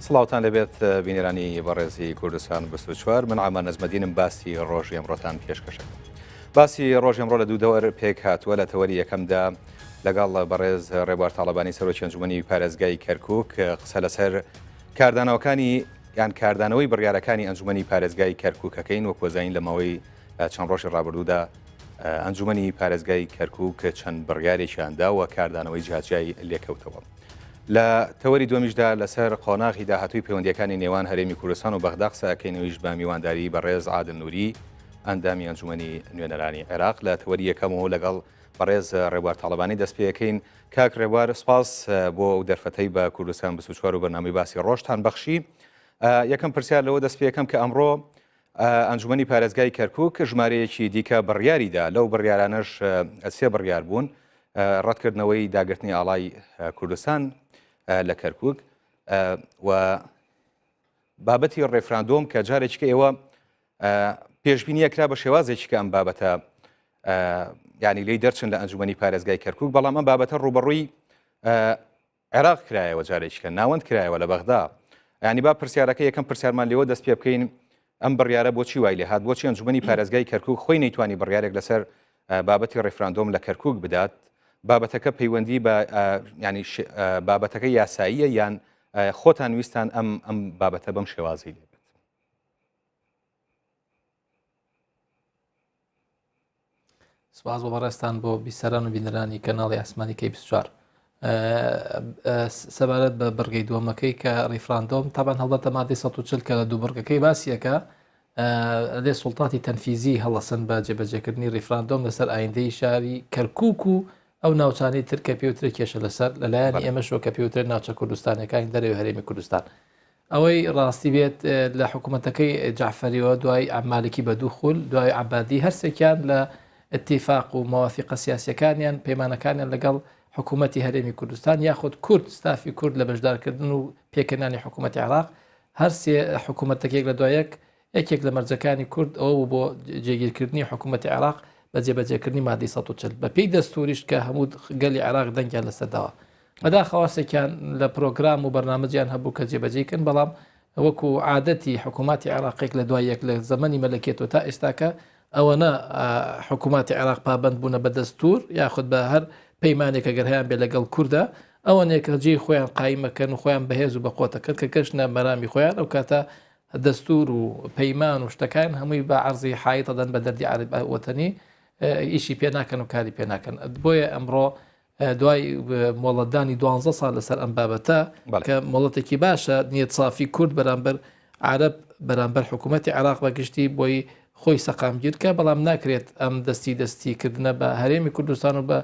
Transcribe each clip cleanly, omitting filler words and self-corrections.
سڵاوتان لەبێت بینەرانی بەڕێزی کوردستان 24 من عمان نەجمەدینم باسی ڕۆژی ئەمڕۆتان پێشکەشەکەم. باسی ڕۆژی ئەمڕۆ لە دوو دەوەر پێک هاتووە لە تەوەری یەکەمدا لەگەڵ بەڕێز ڕێبوار تاڵەبانی سەرۆکی ئەنجومەنی پارێزگای کەرکک قسە لەسەر کاردانەوەکانی یان کاردانەوەی بڕیارەکانی ئەنجومەنی پارێزگای کەرککەکەین وەک وەزانین لە ماوەی چەند ڕۆژی ڕابردوودا ئەنجومەنی پارێزگای کەرکک چەند بڕیارێکیان دا و کاردانەوەی جیاجیای لێکەوتەوە. لە تەوەری دووەمیشدا لەسەر قۆناغی داهاتووی پەیوەندییەکانی نێوان هەرێمی کوردستان و بەغدا قسە ئەکەین ئەویش بە میوانداری بەڕێز عادل نوری ئەندامی ئەنجومەنی نوێنەرانی عێراق لە تەوەری یەکەمەوە لەگەڵ بەڕێز ڕێبوار تاڵەبانی دەست پێەکەین کاک ڕێبوار سپاس بۆ ئەو دەرفەتەی بە کوردستان 24 و بەرنامەی باسی ڕۆژتان بەخشی یەکەم پرسیار لەوە دەست پێەکەم کە ئەمڕۆ ئەنجومەنی پارێزگای کەرکک ژمارەیەکی دیکە بڕیاریدا لەو بڕیارانەش سێ بڕیار بوون ڕەتکردنەوەی داگرتنی ئاڵای کوردستان لە کەرکک و بابەتی ڕێفراندۆم کە جارێکیکە ئێوە پێشبینیە کرا بە شێوازێکی کە ئەم بابەتە ینی لی دەرچن لە ئەنجومەنی پارێزگای کەرکک بەڵام ئەم بابەتە ڕوبەڕووی عێراق کرایەوە جارێکیکە ناوەند کرایەوە لە بەغدا ینی با پرسیارەکە یەکەم پرسیارمان لێوە دەست پێ بکەین ئەم بڕیارە بۆچی وای لێ هات بۆچی ئەنجومەنی پارێزگای کەرکک خۆی نەیتوانی بڕیارێک لەسەر بابەتی ڕیفراندۆم لە کەرکک بدات بابەتەکە پەیوەندی بە ینی بابەتەکە یاساییە یان خۆتان ویستان ئەم ئەم بابەتە بەم شێوازی لێ بێت سپاس بۆ بەڕێزتان بۆ بیسەران و بینەرانی کەناڵی ئاسمانی کەی 24 سەبارەت بە بڕگەی دووەمەکەی کە ڕیفراندۆم تابان هەڵبەتە مادەی 140 کە لە دوو بڕگەکەی باسیەکە لێ سوڵتاتی تەنفیزی هەڵەسن بە جێبەجێکردنی ڕیفراندۆم لەسەر ئایندەی شاری کەرکک و ئەو ناوچانەی تر کە پێوترە کێشە لەسەر لەلایەن ئێمەشەوە کە پێوترێت ناوچە کوردستانەکانی دەرەوەی هەرێمی کوردستان ئەوەی ڕاستی بێت لە حکوومەتەکەی جەعفەریەوە دوای مالکی بە دوو خول دوای عەبادی هەرسێکیان لە اتفاق و مەوافیقە سیاسیەکانیان پەیمانەکانیان لەگەڵ حکوومەتی هەرێمی کوردستان یاخود کورد ستافی کورد لە بەشدارکردن و پێکهێنانی حکوومەتی عێراق هەرسێ حکوومەتەکێک لە دوای یەک یەکێک لە مەرجەکانی کورد ئەوە بوو بۆ جێگیرکردنی حکوومەتی عێراق بە جێبەجێکردنی مادەی 140 بە پێی دەستوریش کە هەموو گەلی عێراق دەنگیان لەسەر داوە بەداخەوە سێکیان لە پرۆگرام و بەرنامەجیان هەبوو کە جێبەجێی کەن بەڵام وەکو عادەتی حکووماتی عێراقێک لە دوای یەک لە زەمەنی مەلەکێتەوە تا ئێستاکە ئەوەنە حکووماتی عێراق پابەند بوونە بە دەستور یاخود بە هەر پەیمانێک ئەگەر هەیان بێ لەگەڵ کووردا ئەوەنێک کە جێی خۆیان قایمەکەن و خۆیان بەهێز و بەقوتەکەن کە گەشتە مەرامی خۆیان ئەو کاتە دەستور و پەیمان و شتەکان هەمووی بە عەرزی حایط دەدەن بە دەردی عەرەب وەتەنی ئیشی پێ ناکەن و کاری پێ ناکەن بۆیە ئەمڕۆ دوای مۆڵەتدانی دوانزە ساڵ لەسەر ئەم بابەتە کە مۆڵەتێکی باشە نیەت سافی کورد بەرامبەر عەرەب بەرامبەر حکوومەتی عێراق بە گشتی بۆی خۆی سەقامگیر کە بەڵام ناکرێت ئەم دەستی دەستی کردنە بە هەرێمی کوردستان و بە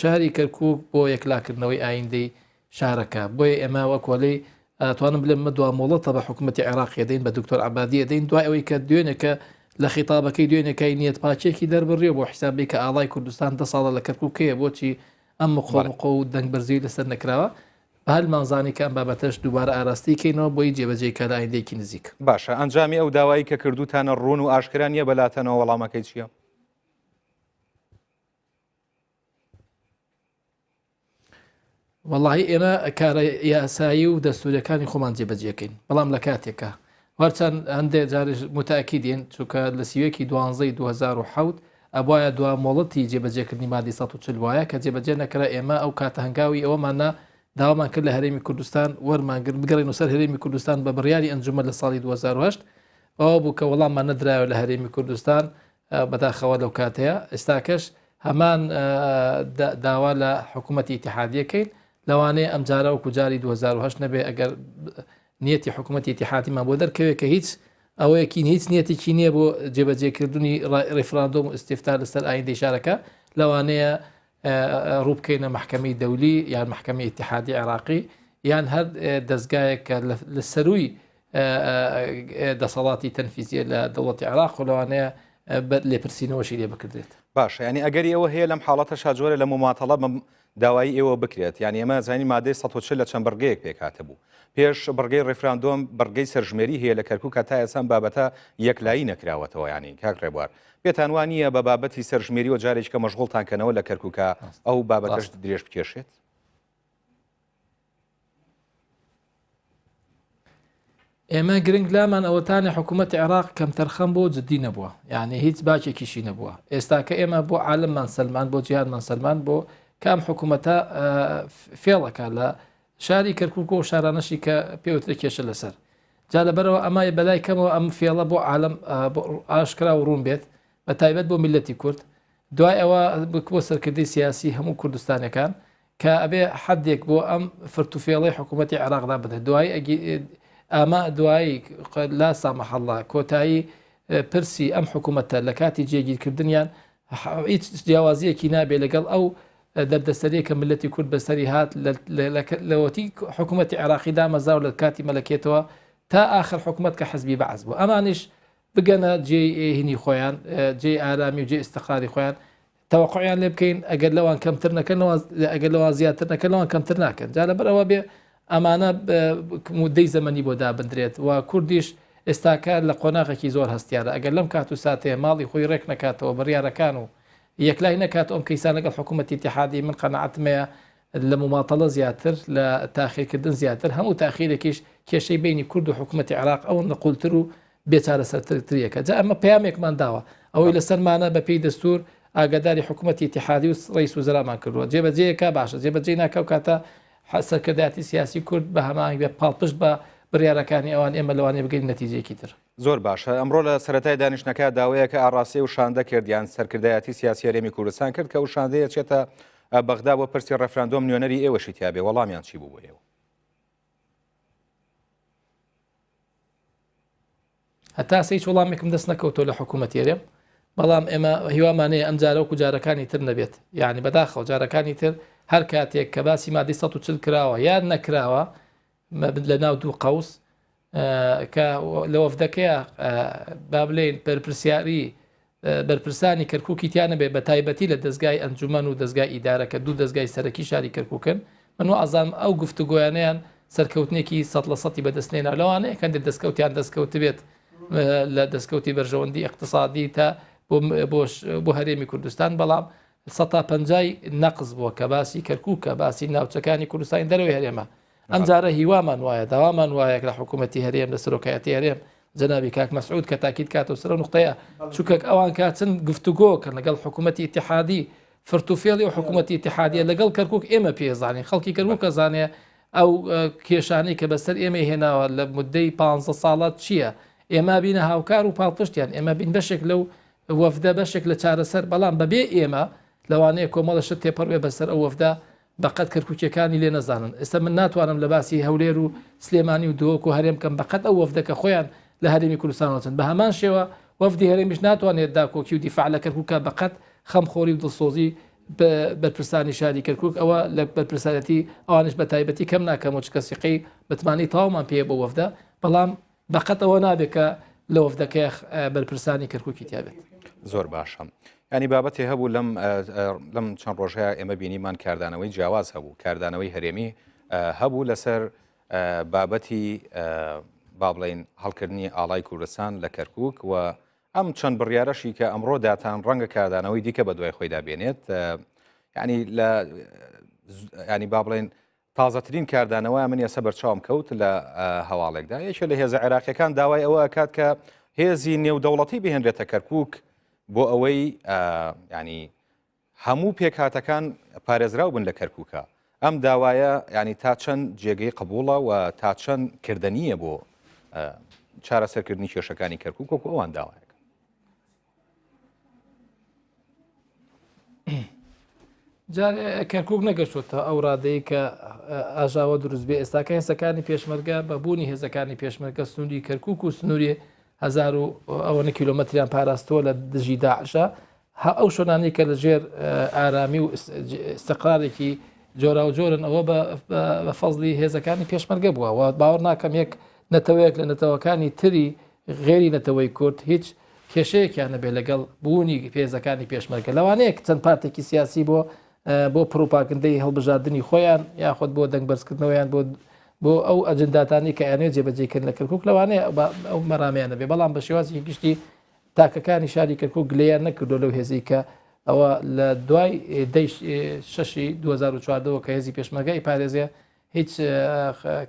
شاری کەرکک بۆ یەکلاکردنەوەی ئایندەی شارەکە بۆیە ئێمە وەک وەلی ئەتوانم بلێم مە دوا مۆڵەتە بە حکومەتی عێراقی ئەدەین بە دکتۆر عەبادی ئەدەین دوای ئەوەی کە دوێنێکە لە خیتابەکەی دوێنێکای نیەت پاکیەکی دەربڕیەوە بۆ حیسابی کە ئاڵای کوردستان دە ساڵە لە کەرکوکەیە بۆچی ئەم مقۆ مقۆ و دەنگ بەرزی لەسەر نەکراوە بەهەلمان زانی کە ئەم بابەتەش دووبارە ئاراستەی کەینەوە بۆی جێبەجێی کە لە ئایندەیەکی نزیک. باشە ئەنجامی ئەو داوایی کە کردووتانە ڕوون و ئاشکرا نییە بەلاتانەوە وەڵامەکەی چییە؟ وەڵاهی ئێمە کارە یاسایی و دەستوریەکانی خۆمان جێبەجێکەین بەڵام لە کاتێکە هەرچەند هەندێک جاریش متاکیدین چونکە لە سیوەکی دوانزەی 2007 ئەبواە دوا مۆڵەتی جێبەجێکردنی مادی 140 وایە کە جێبەجێ نەکرا ئێمە ئەو کاتە هەنگاوی ئەوەمان نا داوامان کرد لە هەرێمی کوردستان وەرمانگرت بگەڕێن سەر هەرێمی کوردستان بە بڕیاری ئەنجومەن لە ساڵی 2008 ئەوە بوو کە وەڵاممان نەدرایەوە لە هەرێمی کوردستان بەداخەوە لەو کاتەیە ئێستاکەش هەمان داوا لە حکوومەتی ئیتحادیەکەین لەوانەیە ئەم جارە وەکو جاری 2010 نەبێ ئەگەر نیەتی حکوومەتی ئیتحادیمان بۆ دەرکەوێت کە هیچ ئەوەیەکی هیچ نیەتێکی نییە بۆ جێبەجێکردنی ڕیفراندۆم و ئیستیفتا لەسەر ئایندەی شارەکە لەوانەیە ڕووبکەینە مەحکەمەی دەولی یان مەحکەمەی ئیتحادی عێراقی یان هەر دەزگایەک کە لە سەرووی دەسەڵاتی تەنفیزیە لە دەوڵەتی عێراق و لەوانەیە لێپرسینەوەشی لێ بکردێت. باشە یانی ئەگەری ئەوە هەیە لەم حاڵەتەشا جۆرە لە موماتەڵە بە داوایی ئێوە بکرێت یانی ئێمە زانین مادەی 140 لە چەند بڕگەیەک پێکهاتبوو پێش بڕگەی ڕیفراندۆم بڕگەی سەرژمێری هەیە لە کەرکوک تا ئێستا ئەم بابەتە یەکلایی نەکراوەتەوە یانی کاک ڕێبوار پێتان وا نییە بە بابەتی سەرژمێریەوە جارێکیکە مەشغوڵتان کەنەوە لە کەرکوکا ئەو بابەتەش درێژ بکێشێت؟ ئێمە گرنگ لامان ئەوەتانە حکوومەتی عێراق کەمتەرخەم بۆ جددی نەبووە یعنی هیچ باکێکیشی نەبووە ئێستاکە ئێمە بۆ عالممان سەلمان بۆ جیهانمان سەلمان بۆ کام حکوومەتە فێڵەکە لە شاری کەرکک و شارانەشی کە پێوترە کێشە لەسەر جا لەبەرەوە ئەمە بەلای کەمەوە ئەم فێڵە بۆ عالم ئاشکرا و ڕوون بێت بە تایبەت بۆ میلەتی کورد دوای ئەوە بۆ سەرکردەی سیاسی هەموو کوردستانەکان کە ئەبێ حەدێک بۆ ئەم فرتوفێڵەی حکوومەتی عێراق دابنرێت دوایی ئەمە دوایی لا سامح الله کۆتایی پرسی ئەم حکوومەتە لە کاتی جێگیرکردنیان هیچ جیاوازیەکی نابێ لەگەڵ ئەو دەردەسەریە کە ملەتی کورد بەسەری هات لەوەتی حکوومەتی عێراقی دامەزرا و لە کاتی مەلەکێتەوە تا ئاخر حکوومەت کە حزبی بەعس بوو ئەمانیش بگەنە جێی هینی خۆیان جێی ئارامی و جێ ئیستقراری خۆیان تەوەقوعیان لێ بکەین ئەگەر لەوان کەمتر نەکەن ئەگەر لەوان زیاتر نەکەن لەوان کەمتر ناکەن جا لەبەر ئەوە بێ ئەمانە مودەی زەمەنی بۆ دابندرێت و کوردیش ئێستاکە لە قۆناغێکی زۆر هەستیارە ئەگەر لەم کات و ساتەیە ماڵی خۆی ڕێک نەکاتەوە بڕیارەکان و یەکلای نەکات ئەم کەیسان لەگەڵ حکوومەتی ئیتیحادی من قەناعەتمەیە لە مماتەڵە زیاتر لە تاخیرکردن زیاتر هەموو تاخیرێکیش کێشەی بینی کورد و حکوومەتی عێراق ئەوەندە قوڵتر و بێ چارەسەرترتریەکە جا ئەمە پەیامێکمان داوە ئەوەی لەسەرمانە بە پێی دەستور ئاگاداری حکوومەتی ئیتیحادی و ڕئیس وزرامان کردووە جێبەجێیەکە باشە جێبەجێی ناکە و کاتە سەرکردایەتی سیاسی کورد بە هەماهەنگ بێ پاڵپشت بە بڕیارەکانی ئەوان ئێمە لەوانەیە بگەین نەتیجەیەکی تر. زۆر باشە ئەمڕۆ لە سەرەتای دانیشتنەکە داوەیەکە ئاڕاستەی ئەو شاندە کرد یان سەرکردایەتی سیاسی هەرێمی کوردستان کرد کە ئەو شاندەیە چێتە بەغدا بۆ پرسی ڕێفراندۆم نوێنەری ئێوەشی تیابێ وەڵامیان چی بوو بۆ ئێوە؟ هەتا ئێستا هیچ وەڵامێکم دەست نەکەوتەوە لە حکوومەتی هەرێم بەڵام ئێمە هیوامانەیە ئەم جارە وەکو جارەکانی تر نەبێت یعنی بەداخەوە جارەکانی تر هەر کاتێک کە باسی مادەی 140 کراوە یان نەکراوە لە ناو دوو قەوس کە لە وەفدەکەیە با بلین بەرپرسیاری بەرپرسانی کەرکوکی تیا نەبێت بە تایبەتی لە دەزگای ئەنجومەن و دەزگای ئیدارە کە دوو دەزگای سەرەکی شاری کەرکوکن، من وا ئەزانم ئەو گفتوگۆیانەیان سەرکەوتنێکی سەد لە سەتی بەدەست نێنا لەوانەیە هەندێک دەستکەوتیان دەستکەوتبێت لە دەستکەوتی بەرژەوەندی ئیقتسادی تا بۆ هەرێمی کوردستان بەڵام سەتا پەنجای نەقز بووە کە باسی کەرکوکە باسی ناوچەکانی کوردستانی دەرەوەی هەرێمە ئەم جارە هیوامان وایە داوامان وایە لە حکوومەتی هەرێم لە سەرۆکایەتی هەرێم جەنابی کاک مەسعود کە تاکید کاتەوە سەر ئەو نوقتەیە چونکە ئەوان کاچن گفتوگۆ کەن لەگەڵ حکوومەتی ئیتیحادی فرتوفێڵی و حکوومەتی ئیتیحادیە لەگەڵ کەرکک ئێمە پێزانین خەڵکی کەرکک زانێ ئەو کێشانەی کە بەسەر ئێمەی هێناوە لە مدەی پ ساڵات چییە ئێمە بینە هاوکار و پاڵپشتیان ئێمە بین بەشێک لەو وەفدە بەشێک لە چارەسەر بەڵام بەبێ ئێمە لەوانەیە کۆمەڵە شت تێپەڕ بێ بەسەر ئەو وەفدە بەقەد کەرکوکیەکانی لێ نەزانن ئێستا من ناتوانم لە باسی هەولێر و سلێمانی و دهۆک و هەرێم بکەم بەقەد ئەو وەفدە کە خۆیان لە هەرێمی کوردستانەوە چن بە هەمان شێوە وەفدی هەرێمیش ناتوانێت داکۆکی و دیفاع لە کەرکوک بکات بەقەد خەمخۆری و دڵسۆزی بەرپرسانی شاری کەرکوک ئەوە لە بەرپرسایەتی ئەوانش بە تایبەتی کەم ناکەم و چکە سیقەی متمانەی تەواومان پێیە بۆ وەفدە بەڵام بەقەت ئەوە نابێت کە لە وەفدەکەی بەرپرسانی کەرکوکی تیا بێت. زۆر باشە ینی بابەتی هەبوو لەم لەم چەند ڕۆژەیە ئێمە بینیمان کاردانەوەی جیاواز هەبوو کاردانەوەی هەرێمی هەبوو لەسەر بابەتی با بڵین هەڵکردنی ئاڵای کوردستان لە کەرکک و ئەم چەند بڕیارەشی کە ئەمڕۆ داتان ڕەنگە کاردانەوەی دیکە بە دوای خۆیدا بێنێت ینی لە ینی با بڵێن تازەترین کاردانەوە من ئێستا بەرچاوم کەوت لە هەواڵێکدا یەکێ لە هێزە عێراقیەکان داوای ئەوە ئەکات کە هێزی نێودەوڵەتی بهێنرێتە کەرکک بۆ ئەوەی ینی هەموو پێکهاتەکان پارێزراو بن لە کەرکووکە ئەم داوایە ینی تا چەند جێگەی قبوڵە و تا چەند کردەنیە بۆ چارەسەرکردنی کێشەکانی کەرکک وەکو ئەوان داوایەکە جارێ کەرکک نەگەشتوتە ئەو ڕادەی کە ئاژاوە دروست بێ ئێستاکە هێزەکانی پێشمەرگە بە بوونی هێزەکانی پێشمەرگە سنووری کەرکک و سنووری هزار و ئەوەنە کیلۆمەتریان پاراستووە لە دژی داعشە ئەو شۆنانی کە لە ژێر ئارامی و استقرارێکی جۆراوجۆرن ئەوە بە فەزلی هێزەکانی پێشمەرگە بووە و باوەڕ ناکەم یەک نەتەوەیەک لە نەتەوەکانی تری غێری نەتەوەی کورد هیچ کێشەیەکیان نەبێت لەگەڵ بوونی هێزەکانی پێشمەرگە لەوانەیە چەند پارتێکی سیاسی بۆ بۆ پروپاگندەی هەڵبژاردننی خۆیان یاخود بۆ دەنگ بەرزکردنەوەیان بۆ بۆ ئەو ئەجنداتانی کە ئەیانەوێت جێبەجێکردن لە کەرکک لەوانەیە ئەو مەرامیان نەبێ بەڵام بە شێوازێکی گشتی تاکەکانی شاری کەرکک گلەیان نەکردو لەو هێزی کە ئەوە لە دوای دەی شەشی 2014ەوە کە هێزی پێشمەرگە ئیپارێزێ. هیچ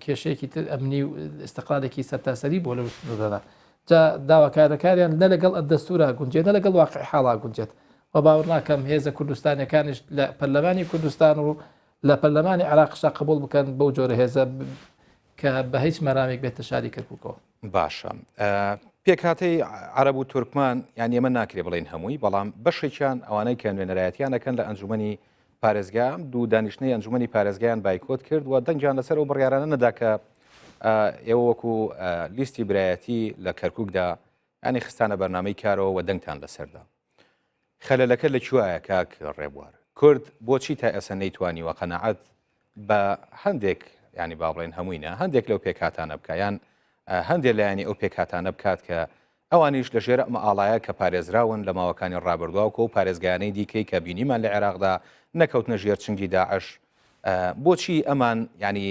کێشەیەکی تر ئەمنی و ئیستقرارێکی سەرتاسەری بۆ لەو سنوورانە. جا داواکارەکاریان نە لەگەڵ دەستوورا گونجێت نە لەگەڵ واقعی حاڵا گونجێت و باوەڕ ناکەم هێزە کوردستانیەکانیش لە پەرلەمانی کوردستان و لە پەرلەمانی عێراقشا قبوڵ بکەن بەو جۆرە هێزە کە بە هیچ مەرامێک بێتە شاری کەرکووکەوە. باشە پێکهاتەی عەرەب و تورکمان یان ئێمە ناکرێ بڵێین هەمووی بەڵام بەشێکیان ئەوانەی کە نوێنەرایەتیان ئەکەن لە ئەنجومەنی پارێزگا دوو دانیشتنی ئەنجومەنی پارێزگایان بایکۆت کرد و دەنگیان لەسەر ئەو بڕیارانە نەدا کە ئێوە وەکو لیستی برایەتی لە کەرکووکدا ینی خستانە بەرنامەی کارەوە و دەنگتان لەسەردا. خەلەلەکە لە کوایە کاک ڕێبوار؟ کورد بۆچی تا ئێستا نەیتوانیوە قەناعەت بە هەندێک ینی با بڵێن هەمووی نا هەندێک لەو پێکهاتانە بکە یان هەندێک لایەنی ئەو پێکهاتانە بکات کە ئەوانیش لە ژێر ئەم ئاڵایە کە پارێزراون لە ماوەکانی ڕابردووا و پارێزگایانەی دیکەی کە بینیمان لە عێراقدا نەکەوتنە ژێر چنگی داعش بۆچی ئەمان ینی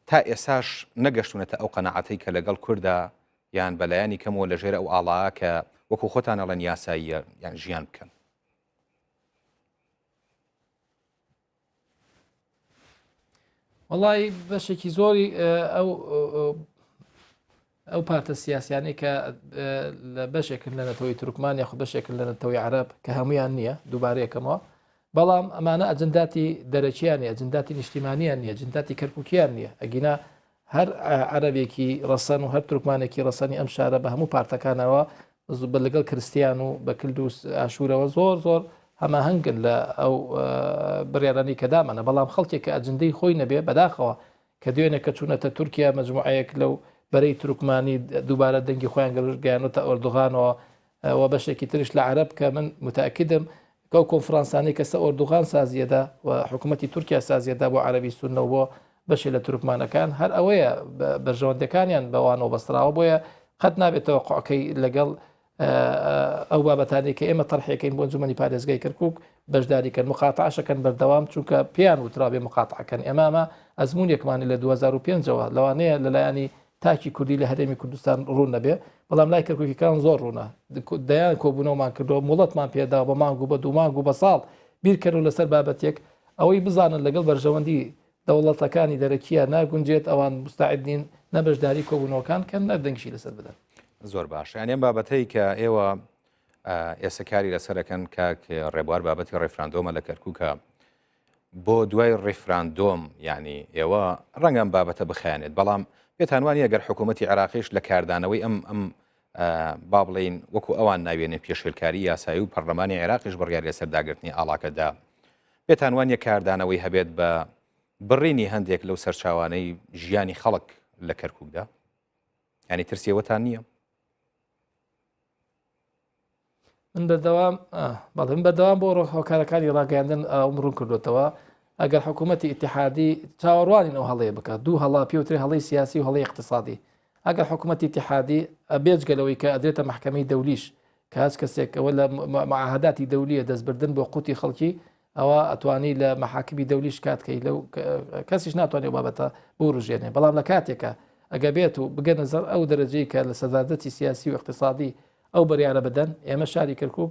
تا ئێساش نەگەشتونەتە ئەو قەناعەتەی کە لەگەڵ کووردا یان بەلایەنی کەمەوە لە ژێر ئەو ئاڵایە کە وەکو خۆتان ئەڵێن یاساییە یان ژیان بکەن؟ وەڵی بەشێکی زۆری ئەو ئەو پارتە سیاسیانەی کە لە بەشێکن لە نەتەوەی تورکمان یاخود بەشێکن لە نەتەوەی عەرەب کە هەمویان نییە دووبارەیەکەمەوە بەڵام ئەمانە ئەجنداتی دەرەکییان نیە، ئەجنداتی نیشتیمانیان نیە، ئەجنداتی کەرکوکیان نیە، ئەگینا هەر عەرەبێکی ڕەسەن و هەر تورکمانێکی ڕەسەنی ئەم شارە بە هەموو پارتەکانەوە بە لەگەڵ کرستیان و بە کلد و ئاشوورەوە زۆر زۆر هەماهەنگن لە ئەو بڕیارانەی کە دامانە، بەڵام خەڵکێک کە ئەجندەی خۆی نەبێ بەداخەوە کە دوێنێ کە چوونەتە تورکیا مەجموعەیەک لەو بەرەی تورکمانی دووبارە دەنگی خۆیان گەیانۆتە ئۆردوغانەوە و بەشێکی تریش لە عەرەب کە من متەئەکیدم کەو کۆنفرانسانەی کە سە ئۆردوغان سازیەدا و حکوومەتی تورکیا سازیەدا بۆ عەرەبی سوننە و بۆ بەشێ لە تورکمانەکان هەر ئەوەیە بەرژەوەندەکانیان بەوانەوە بەستراوە بۆیە قەت نابێتەوە قۆکەی لەگەڵ ئەو بابەتانەی کە ئێمە تەرحیەکەین بۆ ئەنجومەنی پارێزگای کەرکک بەشداری کەن مقاتعەشەکەن بەردەوام چونکە پێیان وترابێ مقاتعەکەن ئێمە ئەمە ئەزمونێکمانی لە 2005ەوە لەوانەیە لەلایەنی تاکی کوردی لە هەرێمی کوردستان ڕوون نەبێ بەڵام لای کەرکوکیەکان زۆر ڕوونە دەیان کۆبوونەوەمان کردەوە موڵەتمان پێدا بە مانگ و بە دوو مانگ و بە ساڵ بیرکەن و لەسەر بابەتێک ئەوەی بزانن لەگەڵ بەرژەوەندی دەوڵەتەکانی دەرەکیە ناگونجێت ئەوان مستعد نین نە بەشداری کۆبوونەوەکان کەن نە دەنگشی لەسەر بدەن. زۆر باش یانی ئەم بابەتەی کە ئێوە ئێستا کاری لەسەرەکەن کاک ڕێبوار بابەتی ڕێفراندۆمە لە کەرکووکە بۆ دوای ڕیفراندۆم یعنی ئێوە ڕەنگە ئەم بابەتە بخایەنێت بەڵام پێتان وانە گەر حکوومەتی عێراقیش لە کاردانەوەی ئەم ئەم با بڵین وەکو ئەوان ناوێنێ پێشێلکاری یاسایی و پەرلەمانی عێراقیش بڕیاری لەسەر داگرتنی ئاڵاکەدا پێتان وانە کاردانەوەی هەبێت بە بڕینی هەندێک لەو سەرچاوانەی ژیانی خەڵک لە کەرکووکدا ینی ترسیەوەتان نییە؟ من بەردەوام بەڵێ من بەردەوام بۆ هۆکارەکانی ڕاگەیاندن ئەوم ڕوون کردوێتەوە ئەگەر حکوومەتی ئیتحادی چاوەڕوانین ئەو هەڵەیە بکات دوو هەڵا پێوترێ هەڵەی سیاسی و هەڵەی اقتصادی ئەگەر حکوومەتی ئیتحادی بێجگە لەوەی کە ئەدرێتە مەحکەمەی دەولیش کە هەچ کەسێک ئەوە لە معاهداتی دەولیە دەستبردن بۆ قوتی خەڵکی ئەوە ئەتوانی لە مەحاکمی دەولی شکات کەی لەو کەسیش ناتوانێت بابەتە بورژێنێ بەڵام لە کاتێکە ئەگە بێت و بگەنە زەر ئەو دەرەجەی کە لە سەدادەتی سیاسی و اقتصادی ئەو بڕیارە بدەن ئێمە شاری کەرکک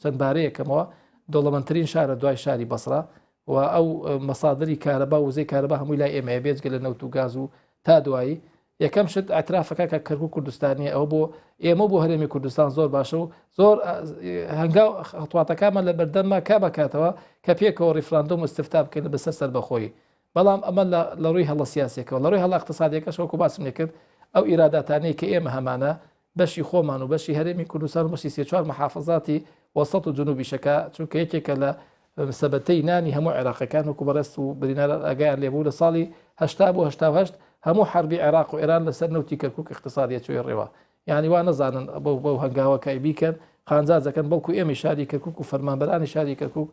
چەند بارەیەکەمەوە دەوڵەمەندترین شارە دوای شاری بەسرا و ئەو مەسادری کارەبا وزەی کارەبا هەمووی لای ئێمەیە بێجگە لە نەوت و گاز و تا دوایی یەکەم شت ئەترافەکە کە کەرکک کوردستانیە ئەوە بۆ ئێمە بۆ هەرێمی کوردستان زۆر باشە و زۆر هەنگاو خەتواتەکانمان لە بەردەمما کا بکاتەوە کە پێکەوە ڕیفراندۆم و استفتا بکەین بەسەر سەربەخۆیی بەڵام ئەمە لە ڕووی هەڵە سیاسیەکەوە لە ڕووی هەڵە اقتصادیەکەش وەکو باسم لێکرد ئەو ئیراداتانەی کە ئێمە هەمانە بەشی خۆمان و بەشی هەرێمی کوردستان و بەشی سێ چوار محافزاتی وەسەت و جنوبیشەکە چونکە یەکێکە لە سەبەتەی نانی هەموو عێراقەکان وەکو بەڕێز و بریناران ئاگایان لێبوو لە ساڵی 80 بۆ 88 هەموو حربی عێراق و ئێران لەسەر نەوتی کەرکک اقتصادیە چۆی ڕێوە یعنی وا نەزانن بەو بەو هەنگاوە کە بیکەن قانجازەکەن بەڵکو ئێمەی شاری کەرکک و فەرمانبەرانی شاری کەرکک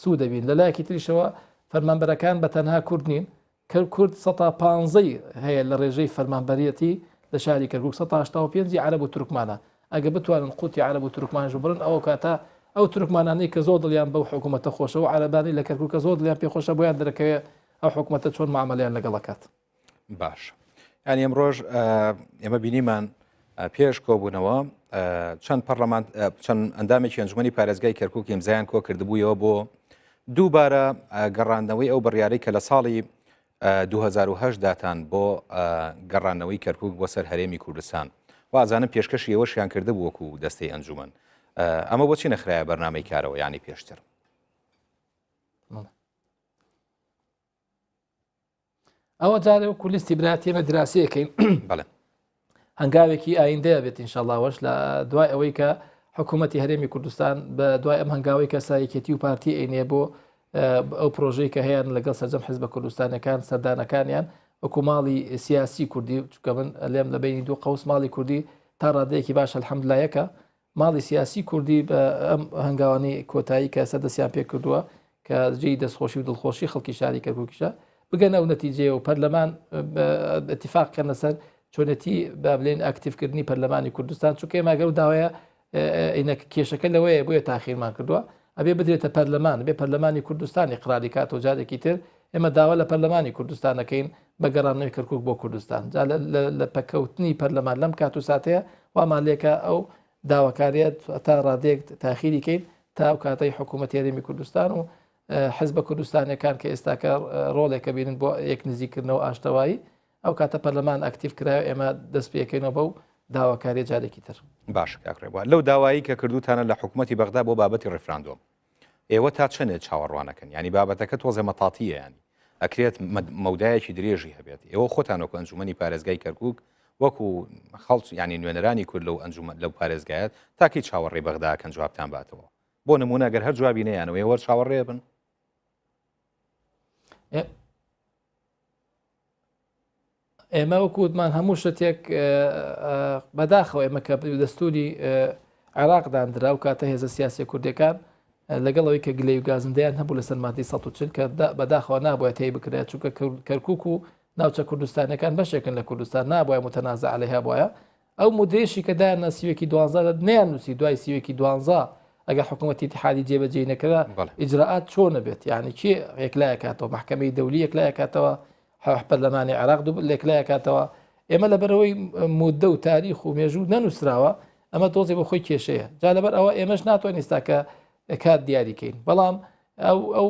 سوود دەبین لە لایەکی تریشەوە فەرمانبەرەکان بە تەنها کورد نین کە کورد سەتا پانزەی هەیە لە ڕێژەی فەرمانبەریەتی لە شاری کەرکوک سەتا 85 ی عەرەب و تورکمانە ئەگە بتوانن قوتی عەرەب و تورکمانیش ببڕن ئەوە کاتە ئەو تورکمانانەی کە زۆر دڵیان بەو حکوومەتە خۆشە و عەرەبانەی لە کەرکوک کە زۆر دڵیان پێ خۆشە بۆیان دەرەکەوێ ئەو حکوومەتە چۆن معامەلەیان لەگەڵ ئەکات. باشە یانی ئەمڕۆژ ئێمە بینیمان پێش کۆبوونەوە چەند پەرلەمان چەند ئەندامێکی ئەنجومەنی پارێزگای کەرکک ئیمزایان کۆ کردبوویەوە بۆ دووبارە گەڕاندنەوەی ئەو بڕیارەی کە لە ساڵی 2008 داتان بۆ گەڕانەوەی کەرکک بۆ سەر هەرێمی کوردستان وازانم پێشکەشی ئێوەشیان کردبوو وەکو دەستەی ئەنجومەن ئەمە بۆچی نەخرایە بەرنامەی کارەوە یانی پێشتر؟ ئەوە جارێ وەکو لیستی براتی ئێمە دراسەیەکەین بەڵێ هەنگاوێکی ئایندەیە بێت ئینشاڵاوەش لە دوای ئەوەی کە حکوومەتتی هەرێمی کوردستان بە دوای ئەم هەنگاوی کە سایەکێتی و پارتی ئەینێ بۆ ئەو پرۆژەی کە هەیەن لەگەڵ سەرجەم حزبە کوردستانەکان سەردانەکانیان وەکو ماڵی سیاسی کوردی چکە من لێم لە بینی دوو قوس ماڵی کوردی تا ڕادەیەکی باش الحەمدلایەکە ماڵی سیاسی کوردی بە ئەم هەنگاوانەی کۆتایی کە ئێستا دەستیان پێ کردووە کە جێی دەستخۆشی و دڵخۆشی خەڵکی شاری کەرکووکیشە بگەنە ئەو نەتیجەیە و پەرلەمان اتفاق کەن لەسەر چۆنێتی با بلێن ئاکتیڤکردنی پەرلەمانی کوردستان چونکە ئێمە گەر داوایە ئینەک کێشەکە لەوەیە بۆیە تاخیرمان کردووە ئەبێ بدرێتە پەرلەمان بێ پەرلەمانی کوردستانی قراری کاتەوە جارێکی تر ئێمە داوا لە پەرلەمانی کوردستان دەکەین بە گەڕانەوەی کەرکوک بۆ کوردستان. جا لە پەککەوتنی پەرلەمان لەم کات و ساتەیە وامان لێکا ئەو داواکاریە تا ڕادەیەک تاخیری کەین تا ئەو کاتەی حکوومەتی هەرێمی کوردستان و حزبە کوردستانیەکان کە ئێستاکە ڕۆڵێکە بینن بۆ یەک نزیکردنەوە ئاشتەوایی ئەو کاتە پەرلەمان ئەکتیڤ کرایە ئێمە دەست پێکەینەوە بەو داواکاریە جارێکی تر. باشە کاک ڕێبوار لەو داوایی کە کردوتانە لە حکوومەتی بەغدا بۆ بابەتی ڕیفراندۆم ئێوە تا چەنێ چاوەڕوانەکەن یانی بابەتەکە تۆزێ مەتاتیە ینی ئەکرێت مەودایەکی درێژی هەبێت ئێوە خۆتان وەکو ئەنجومەنی پارێزگای کەرکک وەکو خەڵک ینی نوێنەرانی کورد لەو ئەنجومەن لەو پارێزگایەت تاکی چاوەڕێی بەغداکەن جوابتان باتەوە بۆ نمونە گەر هەر جوابی نەیانەوە ئێوە چاوەڕێ بن ئێمە وەکو وتمان هەموو شتێک بەداخەوە ئێمە کە دەستوری عێراق داندرا و کاتە هێزە سیاسی کوردەکان لەگەڵ ئەوەی کە گلەی و گازندەیان هەبوو لەسەر مادەی 140 کە بەداخەوە نابووە تێی بکرێت چونکە کەرکک و ناوچە کوردستانەکان بەشێکن لە کوردستان نابووە متەنازە عليها بواە ئەو مودەیەشی کە دایاننا سیوەکی دوانزە نەیان نووسی دوای سیوەکی دوانزە ئەگەر حکوومەتی ئیتحادی جێبەجێی نەکرا ئیجرائات چۆن بێت یعنی کێ یەکلایەکاتەوە محکمەی دەولی یەکلایەکاتەوە پەرلەمانی عێراق دوو لێکلایەکاتەوە ئێمە لەبەرەوەی مودە و تاریخ و مێژوو نەنووسراوە ئەمە تۆزێ بۆ خۆی کێشەیە جا لەبەر ئەوە ئێمەش ناتوانین ئێستا کە کات دیاریکەین بەڵام ئەو ئەو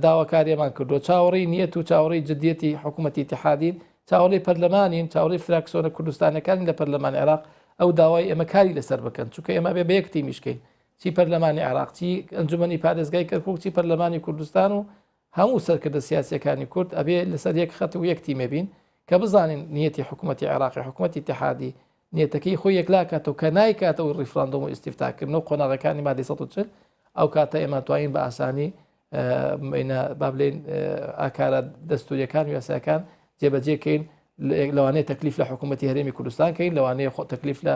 داواکاریەمان کردووە چاوەڕێی نیەت و چاوەڕێی جدیەتی حکوومەتی ئیتحادین چاوەڕێی پەرلەمانین چاوەڕێی فراکسۆنە کوردستانەکانی لە پەرلەمان عێراق ئەو داوای ئێمە کاری لەسەر بکەن چونکە ئێمە بێ بە یەک تیمیشکەین چی پەرلەمانی عێراق چی ئەنجومەنی پارێزگای کەرکوک چی پەرلەمانی کوردستان و هەموو سەرکردە سیاسیەکانی کورد ئەبێ لەسەر یەک خەت و یەک تیمێ بین کە بزانین نیەتی حکوومەتی عێراقی حکوومەتی ئیتحادی نیەتەکەی خۆی یەکلاکاتەوە کە نایکاتەوە ڕیفراندۆم و ئیستیفتاکردن و قۆناغەکانی مادەی 140 ئەو کاتە ئێمە توانین بە ئاسانی با بلێن ئاکارە دەستوریەکان و یاساکان جێبەجێ کەین لەوانەیە تەکلیف لە حکوومەتی هەرێمی کوردستان کەین لەوانەیە خۆ تەکلیف لە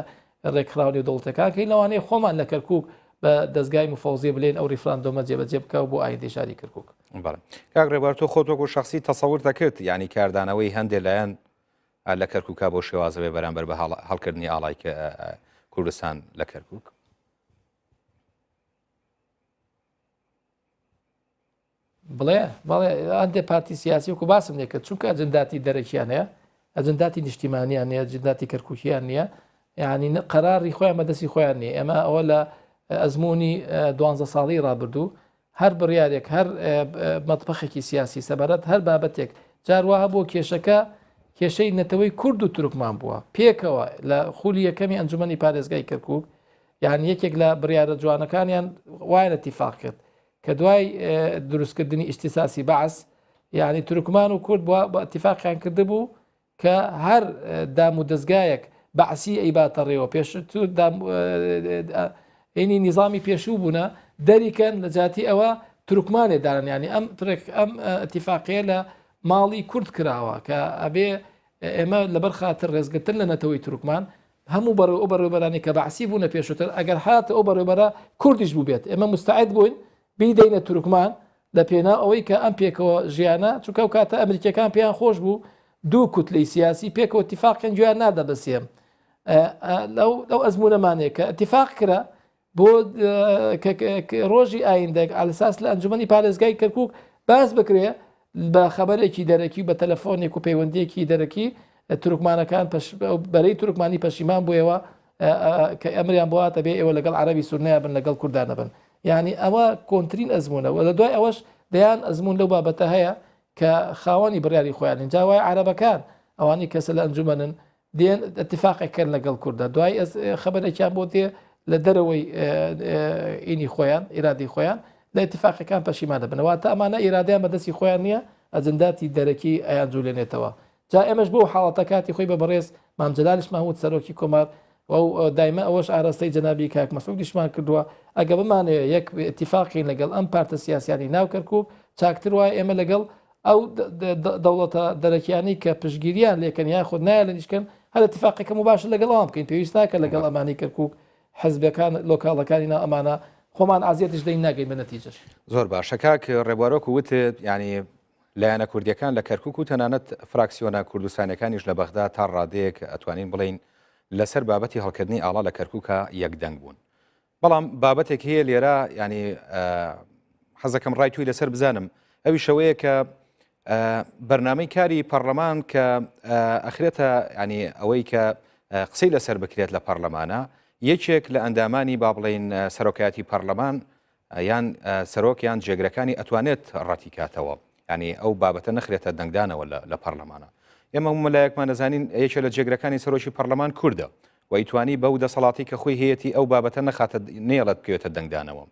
ڕێکخراوە نێودەوڵەتەکان کەین لەوانەیە خۆمان لە کەرکک بە دەستگای مفەوزیە بلێن ئەو ڕیفراندۆمە جێبەجێ بکە بۆ ئایندەی شاری کەرکک. بەڵێ کاک ڕێبوار تۆ خۆت وەکو شخصی تەسەور دەکرد یعنی کاردانەوەی هەندێ لایەن لە کەرکوکا بۆ شێوازە بێ بەرامبەر بە هەڵکردنی ئاڵای کوردستان لە کەرکک؟ بڵێ بەڵێ هەندێ پارتی سیاسی وەکو باسم لێ کرد چونکە ئەجنداتی دەرەکیان هەیە ئەجنداتی نیشتیمانیان نیە ئەجنداتی کەرکوکیان نییە یعنی قەراری خۆیان بەدەستی خۆیان نیە ئێمە ئەوە لە ئەزمموی دوانزە ساڵی ڕابردوو هەر بڕیارێک هەر مەتبەخێکی سیاسی سەبارەت هەر بابەتێک جاروا هەبوو کێشەکە کێشەی نەتەوەی کورد و تورکمان بووە پێکەوە لە خولی یەکەمی ئەنجومەنی پارێزگای کەرکک یان یەکێک لە بڕیارە جوانەکانیان وایە اتفاق کرد کە دوای دروستکردنی ئیشتیساسی بەعس یعنی تورکمان و کورد بە اتفاقیان کردبوو کە هەر دام و دەستگایەک بەعسی ئەیباتە ڕێوە پێشتر ئینی نیزامی پێشوو بوونە دەریکەن لە جاتی ئەوە تورکمانێ دارن ینی ئەم ترێک ئەم اتفاقەیە لە ماڵی کورد کراوە کە ئەبێ ئێمە لەبەر خاتر ڕێزگرتن لە نەتەوەی تورکمان هەموو بەڕێ ئەو بەڕێوەبەرانی کە بەعسی بوونە پێشووتر ئەگەر هات ئەو بەڕێوەبەرە کوردیش بووبێت ئێمە مستعد بووین بیدەینە تورکمان لە پێناو ئەوەی کە ئەم پێکەوە ژیانە چونکە ئەو کاتە ئەمریکیەکان پێیان خۆش بوو دوو کوتلەی سیاسی پێکەوە اتفاقیان گوێیان نادا بە سێم لەو لەو ئەزمونەمانەیە کە اتفاق کرا بۆ ڕۆژی ئایندەک ئالساس لە ئەنجومەنی پارێزگای کەرکک باس بکرێ بە خەبەرێکی دەرەکی و بە تەلەفۆنێک و پەیوەندیەکی دەرەکی تورکمانەکان بەرەی تورکمانی پەشیمان بوویەوە کە ئەمریان بۆ هاتە بێ ئێوە لەگەڵ عەرەبی سوننەیا بن لەگەڵ کورددا نەبن یعنی ئەوە کۆنترین ئەزمونە و لە دوای ئەوەش دەیان ئەزمون لەو بابەتە هەیە کە خاوەنی بڕیاری خۆیانین جا وای عەرەبەکان ئەوانەی کەسە لە ئەنجومەنن دێن اتفاقێک کەن لەگەڵ کوردە دوای خەبەرێکیان بۆ دێ لە دەرەوەی ئینی خۆیان ئیرادی خۆیان لە اتفاقەکان پەشیمان دەبنەوە تا ئەمانە ئیرادیان بەدەستی خۆیان نییە ئەجنداتی دەرەکی ئەیان جوولێنێتەوە جا ئێمەش بۆ حاڵەتە کاتی خۆی بە بەڕێز مام جەلالیشمان وت سەرۆکی کۆمار و دایمە ئەوەش ئاراستەی جەنابی کاک مەسعودیشمان کردووە ئەگە بمانەوێ یەک ئیتیفاقین لەگەڵ ئەم پارتە سیاسیانی ناو کەرکوک چاکتر وایە ئێمە لەگەڵ ئەو دەوڵەتە دەرەکیانەی کە پشتگیریان لێکەن یاخود نایەلنیشکەن هەر ئیتیفاقێکە مباشر لەگەڵ ئەوان بکەین پێویست ناکە لەگەڵ ئەمانی کەرکوک حزبەکان لۆکاڵەکانی ناو ئەمانە خۆمان ئازیەتیش دەین ناگەین بە نەتیجەش. زۆر باشە کاک ڕێبوارۆک وتت یعنی لایەنە کوردیەکان لە کەرکوک و تەنانەت فراکسیۆنە کوردستانیەکانیش لە بەغدا تا ڕادەیەک ئەتوانین بڵێین لەسەر بابەتی هەڵکردنی ئاڵا لە کەرکوکا یەکدەنگ بوون. بەڵام بابەتێک هەیە لێرە ینی حەزەکەم ڕای توی لەسەر بزانم ئەوی شەوەیە کە بەرنمەی کاری پەرلەمان کە ئەخرێتە ینی ئەوەی کە قسەی لەسەر بکرێت لە پەرلەمانە یەکێک لە ئەندامانی با بڵین سەرۆکایەتی پەرلەمان یان سەرۆک یان جێگرەکانی ئەتوانێت ڕەتی کاتەوە ینی ئەو بابەتە نەخرێتە دەنگدانەوە لە پەرلەمانە ئێمە مەلایەکمان دەزانین یەکێ لە جێگرەکانی سەرۆکی پەرلەمان کوردە و ئەیتوانی بەو دەسەڵاتی کە خۆی هەیەی ئەو بابەتە نەخاتە نێڵێت بکەوێتە دەنگدانەوە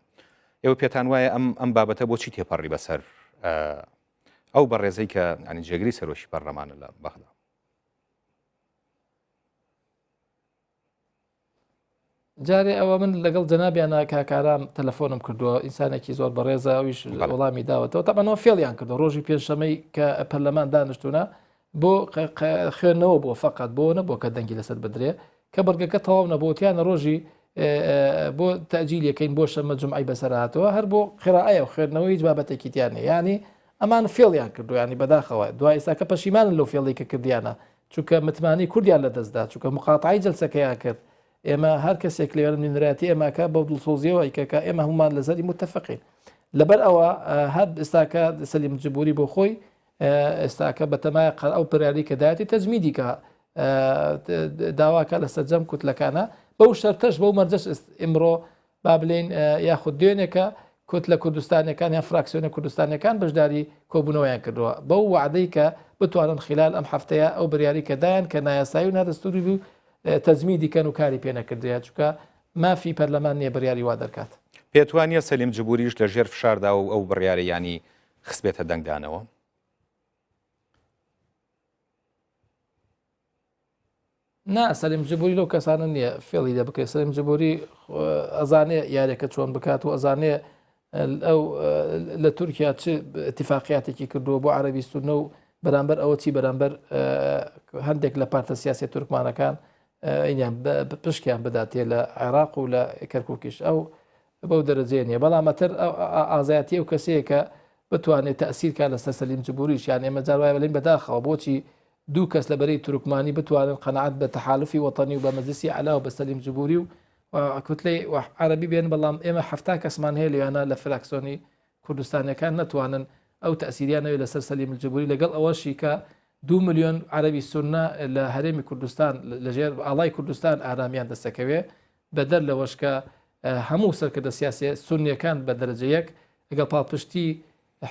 ئێوە پێتان وایە ئەم ئەم بابەتە بۆچی تێپەڕی بەسەر ئەو بەڕێزەی کە ینی جێگری سەرۆکی پەرلەمانە لە بەغدا؟ جارێ ئەوە من لەگەڵ جەنابیانە کاک ئارام تەلەفۆنم کردووە ئینسانێکی زۆر بەڕێزە ئەویش وەڵامی داوەتەوە تەبەنەوە فێڵیان کردو ڕۆژی پێنجشەمەی کە پەرلەمان دانیشتونە بۆ خوێندنەوە بۆ فقط بۆ نەبووە کە دەنگی لەسەر بدرێ کە بڕگەکە تەواو نەبووتیانە ڕۆژی بۆ تەجیل یەکەین بۆ شەمە جمعی بەسەرهاتەوە هەر بۆ قرائە و خوێندنەوە هیچ بابەتێکی تیان نیە ینی ئەمان فێڵیان کردو ینی بەداخەوە دوای ئێستاکە پەشیمانن لەو فێڵی کە کردیانە چونکە متمانەی کوردیان لەدەست دا، چونکە مقاتەعەی جەلسەکەیان کرد، ئێمە هەر کەسێک لێرە نوێنەرایەتی ئێمە کە بەو دڵسۆزیەوە ئەیکەکە ئێمە هەمومان لەسەری متفقین. لەبەر ئەوە هەر ئێستاکە سەلیم جبوری بۆ خۆی ئێستاکە بەتەمای قەر ئەو پراری کە دایەتی تەجمیدی کە داواکە لە سەرجەم کوتلەکانە بەو شەرتەش بەو مەرجەش ئمڕۆ با بلێین یاخود دوێنێکە کوتلە کوردستانیەکان یان فراکسیۆنە کوردستانیەکان بەشداری کۆبوونەوەیان کردووە بەو وەعدەی کە بتوانن خلال ئەم هەفتەیە ئەو بریاری کە دایان کە نایاسایی و نادەستوری بوو تەجمیدی کەن و کاری پێ نەکردرێت چونکە مافی پەرلەمان نییە بریاری وا دەرکات. پێت وا نییە سەلیم جبوریش لە ژێر فشاردا و ئەو بڕیارەی یانی خستبێتە دەنگدانەوە؟ نا سەلیم جبوری لەو کەسانە نییە فێڵی لێ بکرێت سەلیم جبوری ئەزانێ یاریەکە چۆن بکات و ئەزانێ ئەو لە تورکیا چ اتفاقیاتێکی کردووە بۆ عەربی سونە و بەرامبەر ئەوە چی بەرامبەر هەندێک لە پارتە سیاسی تورکمانەکان ئینیان پشکیان بداتێ لە عێراق و لە کەرکووکیش ئەو بەو دەرەجەیە نییە بەڵام ئەتر ئازایەتی ئەو کەسەیە کە بتوانێت تەسیرکە لەسەر سەلیم جبوریش یان ئێمە جار وایە بڵێین بەداخەوە بۆچی دوو کەس لە بەرەی تورکمانی بتوانن قەناعەت بە تەحالوفی وەتەنی و بە مەجلسی عەلا و بە سەلیم جبوری و کوتلەی عەرەبی بێن بەڵام ئێمە 70 کەسمان هەیە لەوێنە لە فراکسۆنی کوردستانیەکان نەتوانن ئەو تەسیریان نەوێت لەسەر سەلیم الجبوری لەگەڵ ئەوەشی کە دو ملیۆن عەرەبی سونە لە هەرێمی کوردستان لەژێر ئاڵای کوردستان ئارامیان دەستەکەوێ بەدەر لەوەش کە هەموو سەرکردە سیاسیە سونیەکان بە دەرەجە یەک ئەگەر پاڵپشتی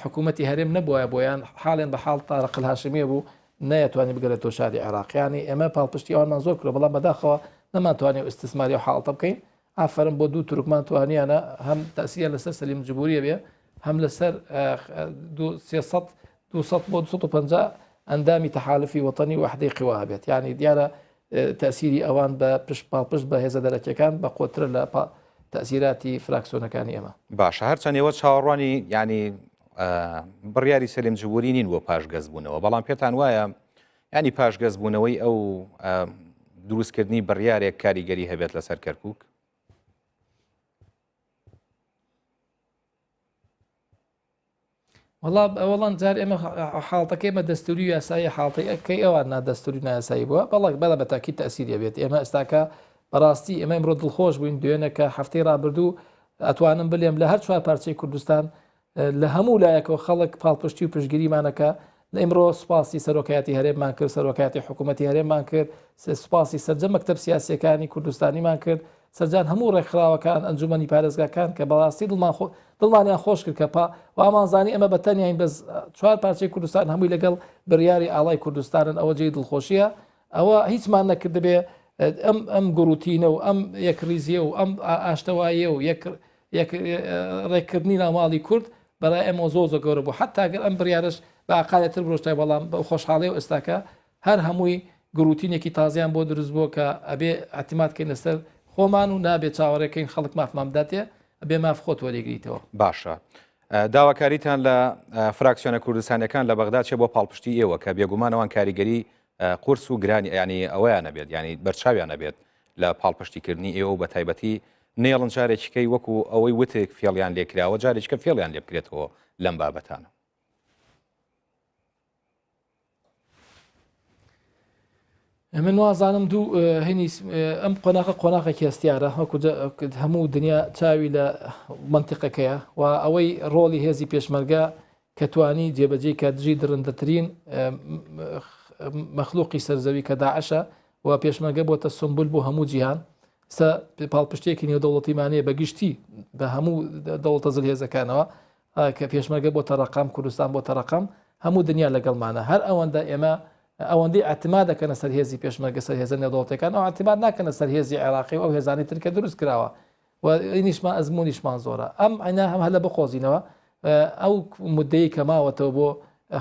حکوومەتی هەرێم نەبوایە بۆیان حاڵیان بە حاڵ تارق الهاشمیە بوو نەیەتوانی بگەرێتەوە شاری عێراق یانی ئێمە پاڵپشتی ئەوانمان زۆر کردوە بەڵام بەداخەوە نەمانتوانی ئەو ئیستیسماری ئەو حاڵەتە بکەین ئافەرم بۆ دوو تورکمان توانیانە هەم تەسیریان لەسەر سەلیم جبوریە بێ هەم لەسەر 300 200 بۆ 250 ئەندامی تەحالفی وەتەنی وەحدەی قوا هەبێت یعنی دیارە تەئسیری ئەوان بە پشت پاڵپشت بە هێزە دەرەکیەکان بە قوترە لە تەئسیراتی فراکسیۆنەکانی ئێمە. باشە هەرچەند ئێوە چاوەڕوانی یانی بڕیاری سەلیم جبوری نین بۆ پاشگەزبوونەوە بەڵام پێتان وایە ینی پاشگەزبوونەوەی ئەو دروستکردنی بڕیارێک کاریگەری هەبێت لەسەر کەرکک؟ وەڵا ئەوەڵان جار ئێمە حاڵتەکەی ئێمە دەستوری و یاسایی حاڵتەی ئەکەی ئەوان نادەستوری نایاسایی بووە بەڵک بەڵە بە تاکی تەسیری بێت ئێمە ئێستاکە بەڕاستی ئێمە ئمڕۆ دڵخۆش بووین دوێنە کە هەفتەی ڕابردوو ئەتوانم بلێم لە هەر چوار پارچەی کوردستان لە هەموو لایەکەوە خەڵک پاڵپشتی و پشگیریمانەکە. لە ئیمڕۆ سوپاسی سەرۆکایەتی هەرێممان کرد، سەرۆکایەتی حکوومەتی هەرێممان کرد، سوپاسی سەرجەم مەکتەب سیاسییەکانی کوردستانیمان کرد، سەرجان هەموو ڕێکخراوەکان، ئەنجوومەنی پارێزگاکان کە بەڕاستی دڵمان خۆ دڵمانیان خۆش کرد کە پا وامانزانی ئێمە بە تەنیاین بەس چوار پارچەی کوردستان هەمووی لەگەڵ بڕیاری ئاڵای کوردستانن ئەوە جێی دڵخۆشییە ئەوە هیچمان نەکردبێ ئەم ئەم گوڕوتینە و ئەم یەکڕیزیە و ئەم ئاشتەواییە و یەک یەک ڕێککردنی ناوماڵی کورد بەرای ئێمەوە زۆر زۆر گەورە بوو حتا گەر ئەم بڕیارش بە ئاقارێتر بڕۆشتای بەڵام بە خۆشحاڵی و ئێستاکە هەر هەمووی گوڕوتینێکی تازیان بۆ دروست بووە کە ئەبێ اعتماد کەین لەسەر خۆمان و نابێ چاوەڕێکەین خەڵک مافمان بداتێ ئەبێ ماف خۆت وەریگریتەوە. باشە داواکاریتان لە فراکسیۆنە کوردستانیەکان لە بەغدا چیە بۆ پاڵپشتی ئێوە کە بێگومان ئەوان کاریگەری قورس و گرانی ینی ئەوەیان نەبێت ینی بەرچاویان نەبێت لە پاڵپشتیکردنی ئێوە بە تایبەتی نێڵن جارێکیکەی وەکو ئەوەی وتێک فێڵیان لێکراوە جارێکە فێڵیان لێ بکرێتەوە لەم بابەتانە. من وازانم دوو هینی ئەم قۆناغە قۆناغێکی هەستیارە وەکو هەموو دنیا چاوی لە منتیقەکەیە و ئەوەی ڕۆڵی هێزی پێشمەرگە کە توانی جێبەجێی کە دژی دڕندەترین مەخلوقی سەرزەوی کە داعشە و پێشمەرگە بۆتە سمبول بۆ هەموو جیهان سە پاڵپشتێکی نێودەوڵەتیمانەیە بە گشتی بە هەموو دەوڵەتە زلهێزەکانەوە کە پێشمەرگە بۆتە ڕەقەم، کوردستان بۆتە ڕەقەم، هەموو دنیا لەگەڵمانە. هەر ئەوەندە ئێمە ئەوەندەی ئیعتماد دەکەنە سەر هێزی پێشمەرگە، سەر هێزە نێودەوڵەتیەکان، ئەو ئیعتماد ناکەنە سەر هێزی عێراقی و ئەو هێزانەی تر کە دروست کراوە و ئینیشمان ئەزموونیشمان زۆرە. ئەم عینا هەم هەلە بقۆزینەوە ئەو مدەی کە ماوەتەوە بۆ